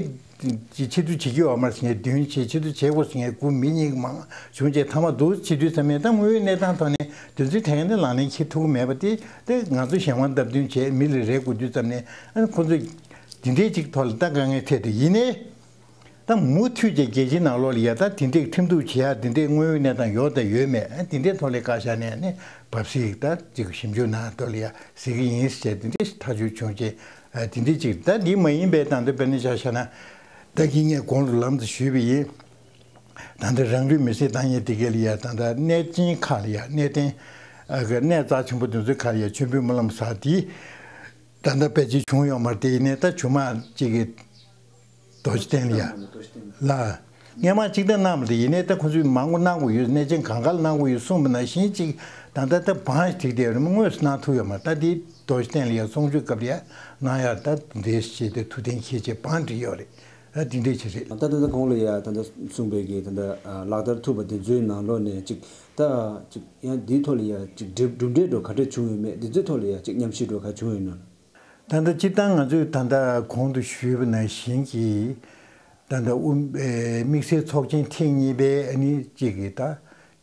ཕྱིར་བསྡུ་བྱེད་ཀྱི་ཡོད་མ་རེད་ཟེར་མཁན་བདུན་བྱས། ཕྱིར་བསྡུ་བྱེད་དགོས་ཟེར་མཁན་དགུ། མི་གཉིས་མང་བྱུང་རྗེས་མཐའ་མ་འདུག་བྱེད་དུས་ཙམ་ནས་ད་དངོས་ཡོད་གནས་སྟངས་ཐོག་ནས་དེ་ཚོའི་ཐད་ནས་ལག་ལེན་འཁེལ་ཐུབ་ཀྱི་མེད་པ་དེ་དེ་ང་ཚོ་གཞན་དབང་སྟབས་བསྟུན་བྱས་མི་ལ་རེ་དགོས་དུས་ཙམ་ནས་ཨ་ནི་ཁོ་ཚོས་འདི་འདྲའི་ཅིག་ཐོག་ལ་ད་དཀའ་ངལ་འཕྲད་འདུག་ཡིན་ནའི་ད་མུ་མཐུད་ཀྱི་རྒྱལ་སྤྱིའི་ནང་ལོགས་ལ་ཡ་ད་དེ་འདྲའི་ཁྲིམས་གཏུག་བྱེད་ཡ་དེ་འདྲའི་དངོས་ཡོད་གནས་སྟངས་ཡོད་དང་ཡོད་མེད་ཨ་དེ་འདྲའི་ཐོག་ལ་བཀའ་ཤག་ནས་ཨ་ནི་བབས་སྲིད་ད་ཅིག་ཞིབ་འཇུག་གནང་ཐོག་ལ་ཡ་གཟིགས་ཀྱི་ཡིན་ཟེར་དེ་འདྲའི་ཐག་གཅོད་བྱུང་རྗེས། ཨ་དེ་འདྲའི་ཅིག་ད་འདི་མ་ཡིན་པའི་ད་ལྟ་དཔེར་ན་ཆ་བཞག་ན། ད་གིན་ངས་གོང་དུ་ལམ་དུ་ཞུས་པ་ཡིན། ད་ལྟ་རང་ལུས་མེར་སྲེག་བཏང་མཁན་དེ་གས་ལ་ཡ་ད་ལྟ་གནས་ཆེན་ཁག་ལ་ཡ་གནས་བརྟན། ཨ་གི་གནས་རྩ་ཆེན་པོ་དེ་ཚོའི་ཁ་ལ་ཡ་མཆོད་འབུལ་སྨོན་ལམ་ཟེར་དེ། ད་ལྟ་དཔེ་ཅིག་བྱུང་ཡོད་མ་རེད། དེ་ཡིན་ནའི་ད་ཇོ་མོ་གཅིག་གི་རྡོ་རྗེ་གདན་ལ་ཡ། ལ། སྔོན་མ་གཅིག་ལྟ་གནང་བ་རེད། ཡིན་ནའི་ད་ཁོ་ཚོས་མང་པོ་གནང་དགོས་ཡོད། གནས་ཆེན་གང་ག་ལ་གནང་དགོས་ཡོད་གསུངས་པ་ནང་བཞིན་གཅིག་ད་ལྟ་ད་བང་ཞིག་བསྒྲིགས་བསྡད་ཡོད་རེད། དངོས་སུ་གནང་ཐུབ་ཡོད་མ་རེད། ད་འདི་རྡོ་རྗེ་གདན་ལ་ཡ་གསུང་ཆོས་སྐབས་ལ་ཡ་གནང་ཡ་ད་འདི་འདྲས་བྱས་ཏེ་ཐུགས་གཏན་འཁེལ་བྱས་བང་བསྒྲིགས་ཡོད་རེད། ད་འདི་འདྲས་ཅིག་རེད། ད་ད་ད་གོང་ལ་ཡ་ད་ད་གསུངས་པའི་གི་ད་ད་ལག་བསྟར་ཐུབ་པ་དེ་ཚོའི་ནང་ལོགས་ནས་གཅིག་ད་གཅིག་ཡང་འདིའི་ཐོག་ལ་ཡ་གཅིག་གྲུབ་གྲུབ་འབྲས་འགྲོ་ག་འདྲས་བྱུང་ཡོད་མེད། འདི་ཚོའི་ཐོག་ལ་ཡ་གཅིག་མཉམ་ཞིབ་འགྲོ་ག་བྱུང་ཡོད་ན། ད་ལྟ་སྤྱིར་བཏང་ང་ཚོས་ད་ལྟ་གོང་དུ་ཞུས་པ་ནང་བཞིན་གྱི་ད་ལྟ་དབུ་ཨེ་དམིགས་བསལ་ཚོགས་ཆེན་ཐེངས་གཉིས་པའི་ཨ་ནི་གཅིག་གི་ད་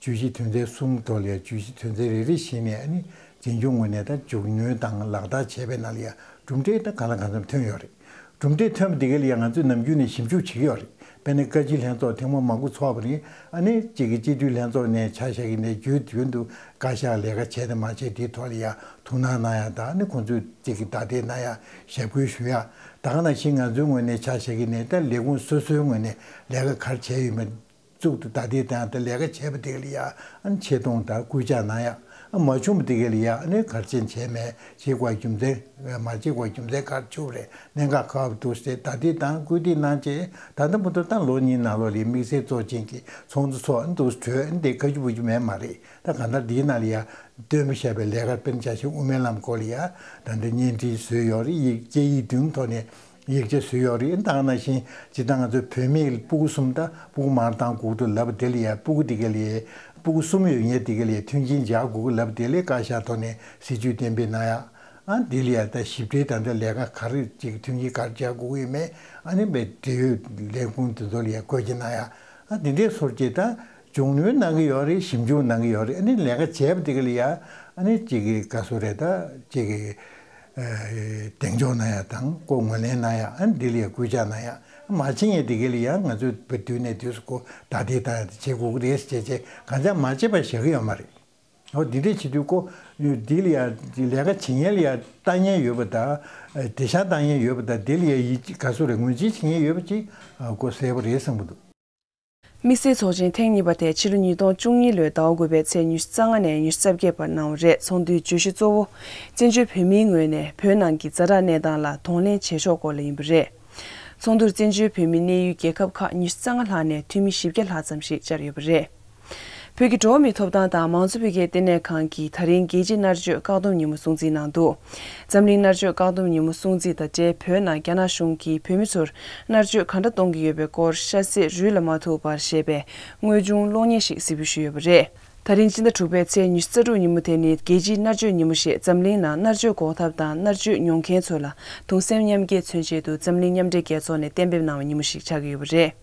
བརྗོད་གཞི་དོན་ཚན་གསུམ་ཐོག་ལ་ཡ་བརྗོད་གཞི་དོན་ཚན་རེ་རེ་བཞིན་ནས་ཨ་ནི་འཛིན་སྐྱོང་ངོས་ནས་ད་མཇུག་སྣོན་དང་ལག་བསྟར་བྱས་པའི་ནང་ལ་ཡ་གྲུབ་འབྲས་ད་གང་ལ་གང་འཚམ་ཐོན་ཡོད་རེད། གྲུབ་འབྲས་ཐོན་པ་དེ་ག་ལ་ཡང་ང་ཚོས་ནམ་རྒྱུན་ནས་ཞིབ་འཇུག་བྱེད་ཀྱི་ཡོད་རེད། དཔེར་ན་བཀའ་སྤྱི་ལྷན་ཚོགས་ཐེངས་མ་མང་པོ་ཚོགས་པ་རེད། ཨ་ནི་གཅིག་གི་སྤྱི་འཐུས་ལྷན་ཚོགས་ནས་ཆ་བཞག་གི་ནས་རྒྱུན་རྒྱུན་དུ་བཀའ་ཤག་ལས་ཀ་བྱས་དང་མ་བྱས་དེའི་ཐོག་ལ་ཡང་ཐུགས་སྣང་གནང་ཡ་དང་། ཨ་ནི་ཁོང་ཚོས་གཅིག་གི་བརྡ་དེ་གནང་ཡ་ཞབས་སྐུལ་ཞུ་ཡ། ད་ག་ནང་བཞིན་ང་ཚོའི་ངོས་ནས་ཆ་བཞག་གི་ནས་ད་ལས་ཁུངས་སོ་སོའི་ངོས་ནས་ལས་ཀ་ག་རེ་བྱས་ཡོད་མེད། གཙུག་ཏུ་བརྡ་དེ་དང་དེ་ལས་ཀ་བྱས་པ་དེ་ག་ལ་ཡ་ཨ་ནི་ཆེ་མཐོང་དང་སྐུལ་ལྕག་གནང་ཡ། ཨ་མ་བྱུང་བ་དེ་ག་ལ་ཡ་ཨ་ནི་ག་རེ་བྱས་བྱས་མེད། བྱེད་དགོས་རྒྱུ་མཚན་མ་བྱེད་དགོས་རྒྱུ་མཚན་ག་རེ་བྱུང་རེད། གནད་འགག་ག་བ་འདུག་ཟེར་བརྡ་དེ་དང་སྐུལ་འདེད་གནང་བྱས་ད་ལྟ་བར་དུ་ད་ལོ་གཉིས་ནང་ལོགས་ལ་དམིགས་བསལ་གཙོ་ཅན་གྱི་ཚོགས་འདུ་ཚོགས་ཨ་ནི་འདུག་གྲོས་ཨ་ནི་དེ་ཁ་ཆུ་བུ་ཆུ་མེད་མ་རེད། ད་གང་ལྟར་འདིའི་ནང་ལ་ཡ་བཏོན་པ་བཞག་པའི་ལས་ཀ་དཔེར་ན་ཆ་བཞག་དབུ་མའི་ལམ་སྐོར་ལ་ཡ་ད་ལྟ་བརྙན་འཕྲིན་བཟོས་ཡོད་རེད། ཡིག་སྐད་ཡིག་བདུན་ཐོག་ནས་ཡིག་ཆ་བཟོས་ཡོད་རེད། ད་ག་ནང་བཞིན་སྤྱིར་བཏང་ང་ཚོའི་བོད་མིའི་སྤུ་གུ་གསུམ་ད་སྤུ་གུ་མང་བཏང་དགོས་འདུག་ལབ་པ་དེ་ལ་ཡ་སྤུ་གུ་དེ་ག་ལ་ཡ་སྤུ་གུ་གསུམ་ཡོད་མཁན་དེ་ག་ལ་ཡ་མཐུན་རྐྱེན་སྦྱར་དགོས་ཀྱི་ལབ་པ་དེ་ལ་བཀའ་ཤག་ཐོག་ནས་སྲིད་ཇུས་གཏན་འབེབས་གནང་ཡ། ཨ་འདི་ལ་ཡ་ད་ཞིབ་ཕྲའི་ད་ལྟ་ལས་ཀ་ག་རེ་ཅིག་མཐུན་རྐྱེན་ག་རེ་སྦྱར་དགོས་ཀྱི་ཡོད་མེད། ཨ་ནི་བའི་འབྲེལ་ཡོད་ལས་ཁུངས་དེ་ཚོ་ལ་ཡ་བཀོད་རྒྱ་གནང་ཡ། ཨ་འདི་འདྲའི་སོར་གྱི་ད་མཇུག་སྣོན་གནང་གི་ཡོད་རེད། ཞིབ་འཇུག་གནང་གི་ཡོད་རེད། ཨ་ནི་ལས་ཀ་བྱས་པ་དེ་ག་ལ་ཡ་ཨ་ནི་གཅིག་གི་ག་སོ་རེད། ད་གཅིག་གི་ཨ་གདེང་འཇོག་གནང་ཡ་དང་ཁོ་ངོས་ལེན་གནང་ཡ། ཨ་ནི་འདི་ལ་ཡ་སྐུལ་ལྕག་གནང་ཡ། ཨ་མ་བྱེད་མཁན་དེ་ག་ལ་ཡ་ང་ཚོས་བོད་དུས་ནས་དུས་སུ་ཁོ་ད་ལྟའི་ད་བྱེད་དགོས་ཀྱི་རེད་ཟེར་བྱས་བྱས་གང་ཅང་མ་བྱེད་པ་བཞག་གི་ཡོད་མ་རེད། འོ་འདི་འདྲས་བྱེད་དུས་ཁོ་འདི་ལ་ཡ་ལས་ཀ་བྱེད་མཁན་ལ་ཡ་ལྟ་མཁན་ཡོད་པ་དང་དེ་ཤ་ལྟ་མཁན་ཡོད་པ་དང་དེ་ལ་ཡ་ཡིད་ཆེས་ག་སོ་རེད། ངོས་འཛིན་བྱེད་མཁན་ཡོད་པ་ཅིག་ཁོ་གསལ་པོ་རེད་བསམ་གྱི་འདུག་དམིགས་བསལ་ཚོགས་ཆེན་ཐེངས་གཉིས་པ་དེ་ཕྱི་ལོ་ཉིས་སྟོང་བཅུ་གཉིས་ལོའི་ཟླ་བ་དགུ་པའི་ཚེས་ཉི་ཤུ་རྩ་ལྔ་ནས་ཉི་ཤུ་རྩ་བརྒྱད་བར་གནང་བ་རེད། ཚོགས་འདུའི་བརྗོད་གཞི་གཙོ་བོ་བཙན་བྱོལ་བོད་མིའི་ངོས་ནས་བོད་ནང་གི་ཛ་དྲག་གནས་སྟངས་ལ་གདོང་ལེན་བྱེད་ཕྱོགས་སྐོར་ལ་ཡིན་པ་རེད། ཚོགས་འདུར་བཙན་བྱོལ་བོད་མི་གནས་ཡུལ་རྒྱལ་ཁབ་ཁག་ཉི་ཤུ་རྩ་ལྔ་ལྷག་ནས་འཐུས་མི་བཞི་བརྒྱ་ལྷག་ཙམ་ཞིག་བཅར་ཡོད་པ་རེད། བོད་ཀྱི་འགྲོ་བ་མིའི་ཐོབ་ཐང་དང་མང་གཙོ་འཕེལ་རྒྱས་ལྟེ་གནས་ཁང་གིས་ད་རིང་རྒྱལ་སྤྱིའི་མནར་གཅོད་བཀག་སྡོམ་ཉིན་མོ་སྲུང་བརྩི་གནང་འདུག་འཛམ་གླིང་མནར་གཅོད་བཀག་སྡོམ་ཉིན་མོ་སྲུང་བརྩི་དང་འབྲེལ་བོད་ནང་རྒྱ་ནག་གཞུང་གིས་བོད་མི་ཚོར་མནར་གཅོད་ག་འདྲ་གཏོང་གི་ཡོད་པའི་སྐོར་ཤ་ཚ་རུས་ལ་མ་ཐུག་པར་ཞེས་པའི་དངོས་བྱུང་གློག་བརྙན་ཞིག་གཟིགས་འབུལ་ཞུས་ཡོད་པ་རེད། ད་རིང་སྤྱི་ཟླ་དྲུག་པའི་ཚེས་ཉི་ཤུ་རྩ་དྲུག་ཉིན་མོ་དེ་ནི་རྒྱལ་སྤྱིའི་མནར་གཅོད་ཉིན་མོ་ཞེས་འཛམ་གླིང་ནང་མནར་གཅོད་འགོག་ཐབས་དང་མནར་གཅོད་མྱོང་མཁན་ཚོ་ལ་གདུང་སེམས་མཉམ་སྐྱེད་མཚོན་ཆེད་དུ་འཛམ་གླིང་མཉམ་འབྲེལ་རྒྱལ་ཚོགས་ནས་གཏན་འབེབས་གནང་བའི་ཉིན་མོ་ཞིག་ཆགས་ཀྱི་ཡོད་པ་རེད།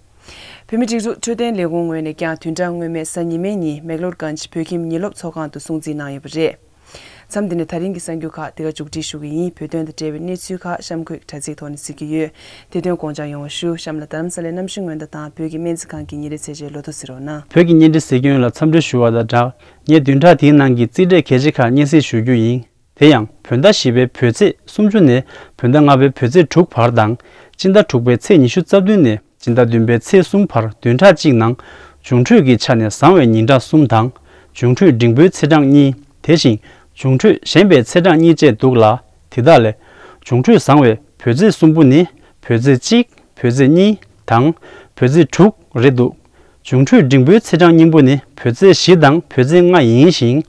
བོད་མིའི་སྒྲིག་འཛུགས་འཕྲོད་བསྟེན་ལས་ཁུངས་ངོས་ནས་ཀྱང་བདུན་ཕྲག་སྔོན་མའི་གཟའ་ཉི་མའི་ཉིན་མེག་ལོར་གྷན་ཇི་བོད་ཁྱིམ་ཉིན་སློབ་ཚོགས་ཁང་དུ་སྲུང་བརྩི་གནང་ཡོད་པ་རེད། མཚམས་འདི་ནས་ད་རིང་གི་གསར་འགྱུར་ཁག་འདི་ག་མཇུག་སྒྲིལ་ཞུ་གི་ཡིན། བོད་དོན་དང་འབྲེལ་བའི་གནས་ཚུལ་ཁག་གཤམ་འཁོད་དྲ་ཚིགས་ཐོག་ནས་གཟིགས་ཀྱི་ཡོད། དེ་དོན་དགོངས་འཇགས་ཡོང་བ་ཞུ། གཤམ་ལ་རྡ་རམ་ས་ལའི་གནམ་གཤིས་སྔོན་བརྡ་དང་བོད་ཀྱི་སྨན་རྩིས་ཁང་གི་ཉིན་རེའི་ཚེས་ཆའི་ལོ་ཐོ་གཟིགས་རོགས་གནང་། བོད་ཀྱི་བརྙན་འཕྲིན་གཟིགས་སྐྱོང་ལ་འཚམས་འདྲི་ཞུ་བ་དང་སྦྲགས། ངས་བདུན་ཕྲག་འདིའི་ནང་གི་རྩིས་འབྲས་གལ་ཆེ་ཁག་སྙན་སེང་ཞུ་རྒྱུ་ཡིན། དེ་ཡང་བོད་ཟླ་བཞི་པའི་བོད་ཚེས་སུམ་ཅུ་ནས་བོད་ཟླ་ལྔ་པའི་བོད་ཚེས་དྲུག་བར་དང་། སྤྱི་ཟླ་དྲུག་པའི་ཚེས་ཉི་ཤུ་རྩ་བདུན་ནས་སྤྱི་ཟླ་བདུན་པའི་ཚེས་གསུམ་བར་བདུན་ཕྲག་གཅིག་ནང་། འབྱུང་འཕྲོད་ཀྱི་ཆ་ནས་བཟང་བའི་ཉིན་གྲངས་གསུམ་དང་། འབྱུང་འཕྲོད་འབྲིང་པོའི་ཚེས་གྲངས་གཉིས། དེ་བཞིན་འབྱུང་འཕྲོད་ཞན་པའི་ཚེས་གྲངས་གཉིས་བཅས་འདུག་ལ། དེ་དག་ལས། འབྱུང་འཕྲོད་བཟང་བའི་བོད་ཚེས་གསུམ་པོ་ནི་བོད་ཚེས་གཅིག་བོད་ཚེས་གཉིས་དང་བོད་ཚེས་དྲུག་རེད་འདུག་འབྱུང་འཕྲོད་འབྲིང་པོའི་ཚེས་གྲངས་སྙིང་པོ་ནི་བོད་ཚེས་བཞི་དང་བོད་ཚེས་ལྔ་ཡིན་ཞིང་།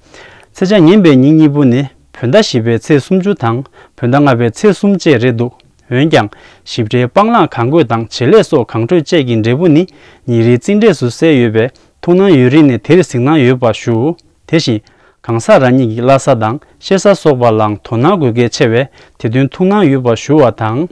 ཚེས་ཆ་ངན་པའི་ཉིན་གཉིས་པོ་ནི་བོད་ཟླ་བཞི་པའི་ཚེས་སུམ་ཅུ་དང་བོད་ཟླ་ལྔ་པའི་ཚེས་གསུམ་བཅས་རེད་འདུག་འོན་ཀྱང་། ཞིབ་ཕྲའི་སྤང་བླང་གང་དགོས་དང་བྱེད་ལས་སོགས་གང་འཕྲོད་བཅས་ཀྱི་འབྲས་བུ་ནི་ཉིན་རེའི་རྩིས་འབྲས་སུ་གསལ་ཡོད་པས་ཐུགས་སྣང་ཡོད་རིགས་ནས་དེར་གཟིགས་གནང་ཡོད་པ་ཞུ། དེ་བཞིན། གང་ཟག་རང་ཉིད་ཀྱི་བླ་གཟའ་དང་གཤེད་གཟའ་སོགས་པ་ལའང་དོ་སྣང་དགོས་གལ་ཆེ་བས་དེ་དོན་ཐུགས་སྣང་ཡོད་པ་ཞུ་བ་དང་།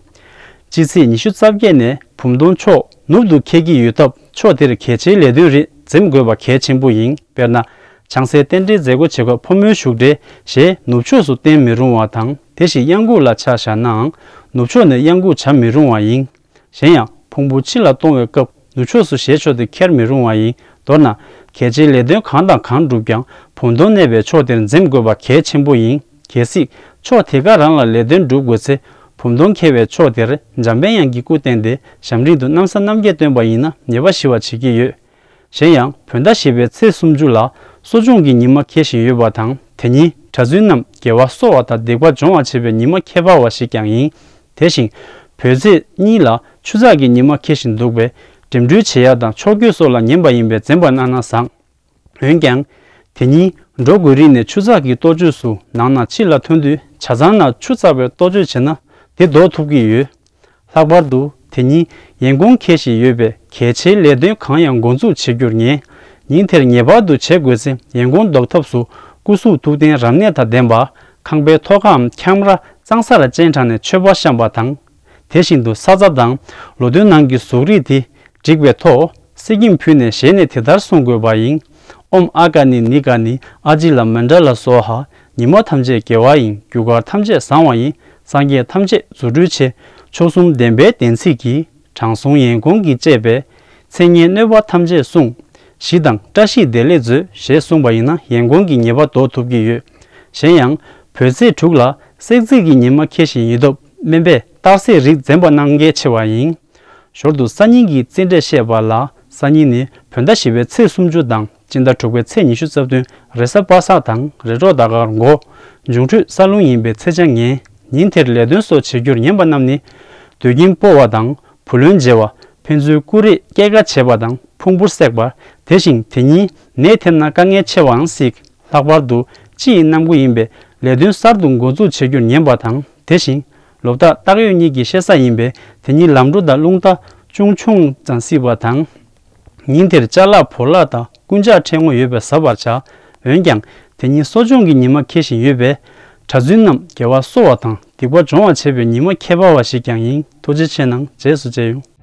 སྤྱི་ཚེས་ཉི་ཤུ་རྩ་བརྒྱད་ནས་བུམ་སྟོང་ཕྱོགས་ནུབ་ཏུ་འཁེལ་གྱི་ཡོད་སྟབས་ཕྱོགས་དེར་གལ་ཆེའི་ལས་དོན་རིགས་འཛེམ་དགོས་པ་གལ་ཆེན་པོ་ཡིན། དཔེར་ན། ཆང་སའི་རྟེན་འབྲེལ་མཛད་སྒོ་བྱེད་སྐབས་ཕོ་མོའི་བཞུགས་གྲལ་ཞེས་ནུབ་ཕྱོགས་སུ་བསྟན་མི་རུང་བ་དང་དེ་བཞིན་གཡང་འགུགས་ལ་ཆ་བཞག་ནའང་ནུབ་ཕྱོགས་ནས་གཡང་འགུགས་བྱ་མི་རུང་བ་ཡིན། གཞན་ཡང་ཕུང་པོ་ཕྱི་ལ་གཏོང་བའི་སྐབས་ནུབ་ཕྱོགས་སུ་ཞེས་ཕྱོགས་དེ་འཁྱེར་མི་རུང་བ་ཡིན། མདོར་ན། གལ་ཆེའི་ལས་དོན་གང་དང་གང་བསྒྲུབ་ཀྱང་བུམ་སྟོང་གནས་པའི་ཕྱོགས་དེར་འཛེམ་དགོས་པ་གལ་ཆེན་པོ་ཡིན། གལ་སྲིད་ཕྱོགས་དེ་ག་རང་ལ་ལས་དོན་སྒྲུབ་དགོས་ཚེ་བུམ་སྟོང་འཁེལ་བའི་ཕྱོགས་དེར་འཇམ་དཔལ་དབྱངས་ཀྱི་སྐུ་བསྟན་ཏེ་ཞབས་འབྲིང་དུ་གནམ་ས་གནམ་རྒྱས་སྟོན་པ་ཡིན་ན་ཉེས་པ་ཞི་བར་བྱེད་ཀྱི་ཡོད། གཞན་ཡང་བོད་ཟླ་བཞི་པའི་ཚེས་སུམ་ཅུ་ལ་གསོ་སྦྱོང་གི་ཉི་མ་འཁེལ་བཞིན་ཡོད་པ་དང་དེ་ཉིན་གྲྭ་བཙུན་རྣམས་དགེ་བ་གསོ་བ་དང་སྡིག་པ་སྦྱོང་བར་བྱེད་པའི་ཉི་མ་ཁྱད་པར་བ་ཞིག་ཀྱང་ཡིན། དེ་བཞིན་བོད་ཚེས་གཉིས་ལ་ཆུ་ཚགས་ཀྱི་ཉི་མ་འཁེལ་བཞིན་འདུག་པས་ འགྲིམ་འགྲུལ་བྱེད་ཡ་དང་ཕྱོགས་བསྐྱོད་སོགས་ལ་ཉན་པ་ཡིན་པས་འཛེམ་པ་གནང་ན་བཟང་། འོན་ཀྱང་། དེ་ཉིན་འགྲོ་དགོས་རིགས་ནས་ཆུ་ཚགས་ཀྱི་ལྟོ་ཆས་སུ་ནང་ན་ཕྱི་ལ་ཐོན་དུས་ཇ་ཚང་ནང་ཆུ་བཙགས་པའི་ལྟོ་ཆས་བྱེད་ན་དེ་ལྡོག་ཐུབ་ཀྱི་ཡོད། ལྷག་པར་དུ་དེ་ཉིན་ཡན་གོང་འཁེལ་བཞིན་ཡོད་པས་གལ་ཆེའི་ལས་དོན་གང་ཡང་འགོ་འཛུགས་བྱེད་རྒྱུར་ཉེ། ཉིན་དེར་ངེས་པར་དུ་བྱེད་དགོས་ཚེ་ཡན་གོང་ལྡོག་ཐབས་སུ་སྐུ་གཟུགས་ཐུགས་རྟེན་རབ་གནས་དང་ལྡན་པ། ཁང་པའི་ཐོག་ཁའམ་ཁྱམས་ར་གཙང་སར་སྤྱན་དྲངས་ནས་མཆོད་པ་བཤམས་པ་དང་། དེ་བཞིན་དུ་ས་རྩ་དང་ལོ་ཐོའི་ནང་གི་གཟུགས་རིས་དེ་བསྒྲིགས་པའི་ཐོག་གསེར་སྐྱེམས་ཕུལ་ནས་ཞལ་ནས་དེ་ལྟར་གསུང་དགོས་པ་ཡིན། ཨོཾ་ཨ་ཀ་ནི་ནི་ཀ་ནི་ཨ་ཇི་ལ་མཎྜ་ལ་སྭཱ་ཧཱ། ཉི་མ་ཐམས་ཅད་དགེ་བ་ཡིན། རྒྱུ་སྐར་ཐམས་ཅད་བཟང་བ་ཡིན། སངས་རྒྱས་ཐམས་ཅད་རྫུ་འཕྲུལ་ཆེ། མཆོག་གསུམ་བདེན་པའི་བདེན་ཚིག་གིས། དྲང་སྲོང་ཡན་གོང་གིས་བཅས་པའི། མཚན་སྙན་གནོད་པ་ཐམས་ཅད་བསྲུང་། ཞི་དང་བཀྲ་ཤིས་བདེ་ལེགས་མཛོད། ཞེས་གསུངས་པ་ཡིན་ན་ཡན་གོང་གི་ཉེས་པ་ཟློག་ཐུབ་ཀྱི་ཡོད། གཞན་ཡང་། བོད་ཚེས་དྲུག་ལ་སྲེག་རྩི་གི་ཉི་མ་འཁེལ་བཞིན་ཡིན་སྟབས་སྨན་པས་སྟག་སྲེག་རིགས་འཛེམ་པ་གནང་གལ་ཆེ་བ་ཡིན། ཞོར་དུ་སང་ཉིན་གྱི་རྩིས་འབྲས་བཤད་པ་ལ། སང་ཉིན་ནི་བོད་ཟླ་བཞི་པའི་ཚེས་སུམ་ཅུ་དང་སྤྱི་ཟླ་དྲུག་པའི་ཚེས་ཉི་ཤུ་རྩ་བདུན། རེས་གཟའ་པ་སངས་དང་རེས་གྲོགས་ཟླ་སྐར་འགོ། འབྱུང་འཕྲོད་ས་རླུང་ཡིན་པའི་ཚེས་ཆ་ངན། ཉིན་དེར་ལས་དོན་སོགས་བྱེད་རྒྱུར་ཉན་པ་རྣམས་ནི། དུད་ཁྱིམ་སྤོ་བ་དང་བུ་ལོན་འཇལ་བ། ཕན་ཚུན་ཀུ་རེས་སྐྱེལ་ཀ་བྱེད་པ་དང་ཕུང་པོ་བསྲེག་པ། དེ་བཞིན་དེ་ཉིན་ནད་ཐེབས་ན་དཀའ་ངལ་ཆེ་བའང་སྲིད། ལྷག་པར་དུ་སྤྱི་ཡི་གནམ་སྒོ་ཡིན་པས་ལས་དོན་གསར་དུ་འགོ་འཛུགས་བྱེད་རྒྱུར་ཉན་པ་དང་། དེ་བཞིན་ལོ་རྟགས་སྟག་ཡོས་གཉིས་ཀྱི་བཤད་ས་ཡིན་པས་དེ་ཉིན་ལམ་འགྲོ་དང་རླུང་རྟ་ཅུང་ཆུང་ཙམ་སྲིད་པ་དང་། ཉིན་དེར་ཅ་ལག་བོར་བརླག་དང་རྐུན་ཇག་འཕྲད་ངོ་ཡོད་པས་གཟབ་པར་བྱ། འོན་ཀྱང་དེ་ཉིན་གསོ་སྦྱོང་གི་ཉི་མ་འཁེལ་བཞིན་ཡོད་པས། གྲྭ་བཙུན་རྣམས་དགེ་བ་གསོ་བ་དང་སྡིག་པ་སྦྱོང་བ་བྱེད་པའི་ཉི་མ་ཁྱད་པར་བ་ཞིག་ཀྱང་ཡིན། ཐུགས་རྗེ་ཆེ་གནང་། རྗེས་སུ་མཇལ་ཡོང་།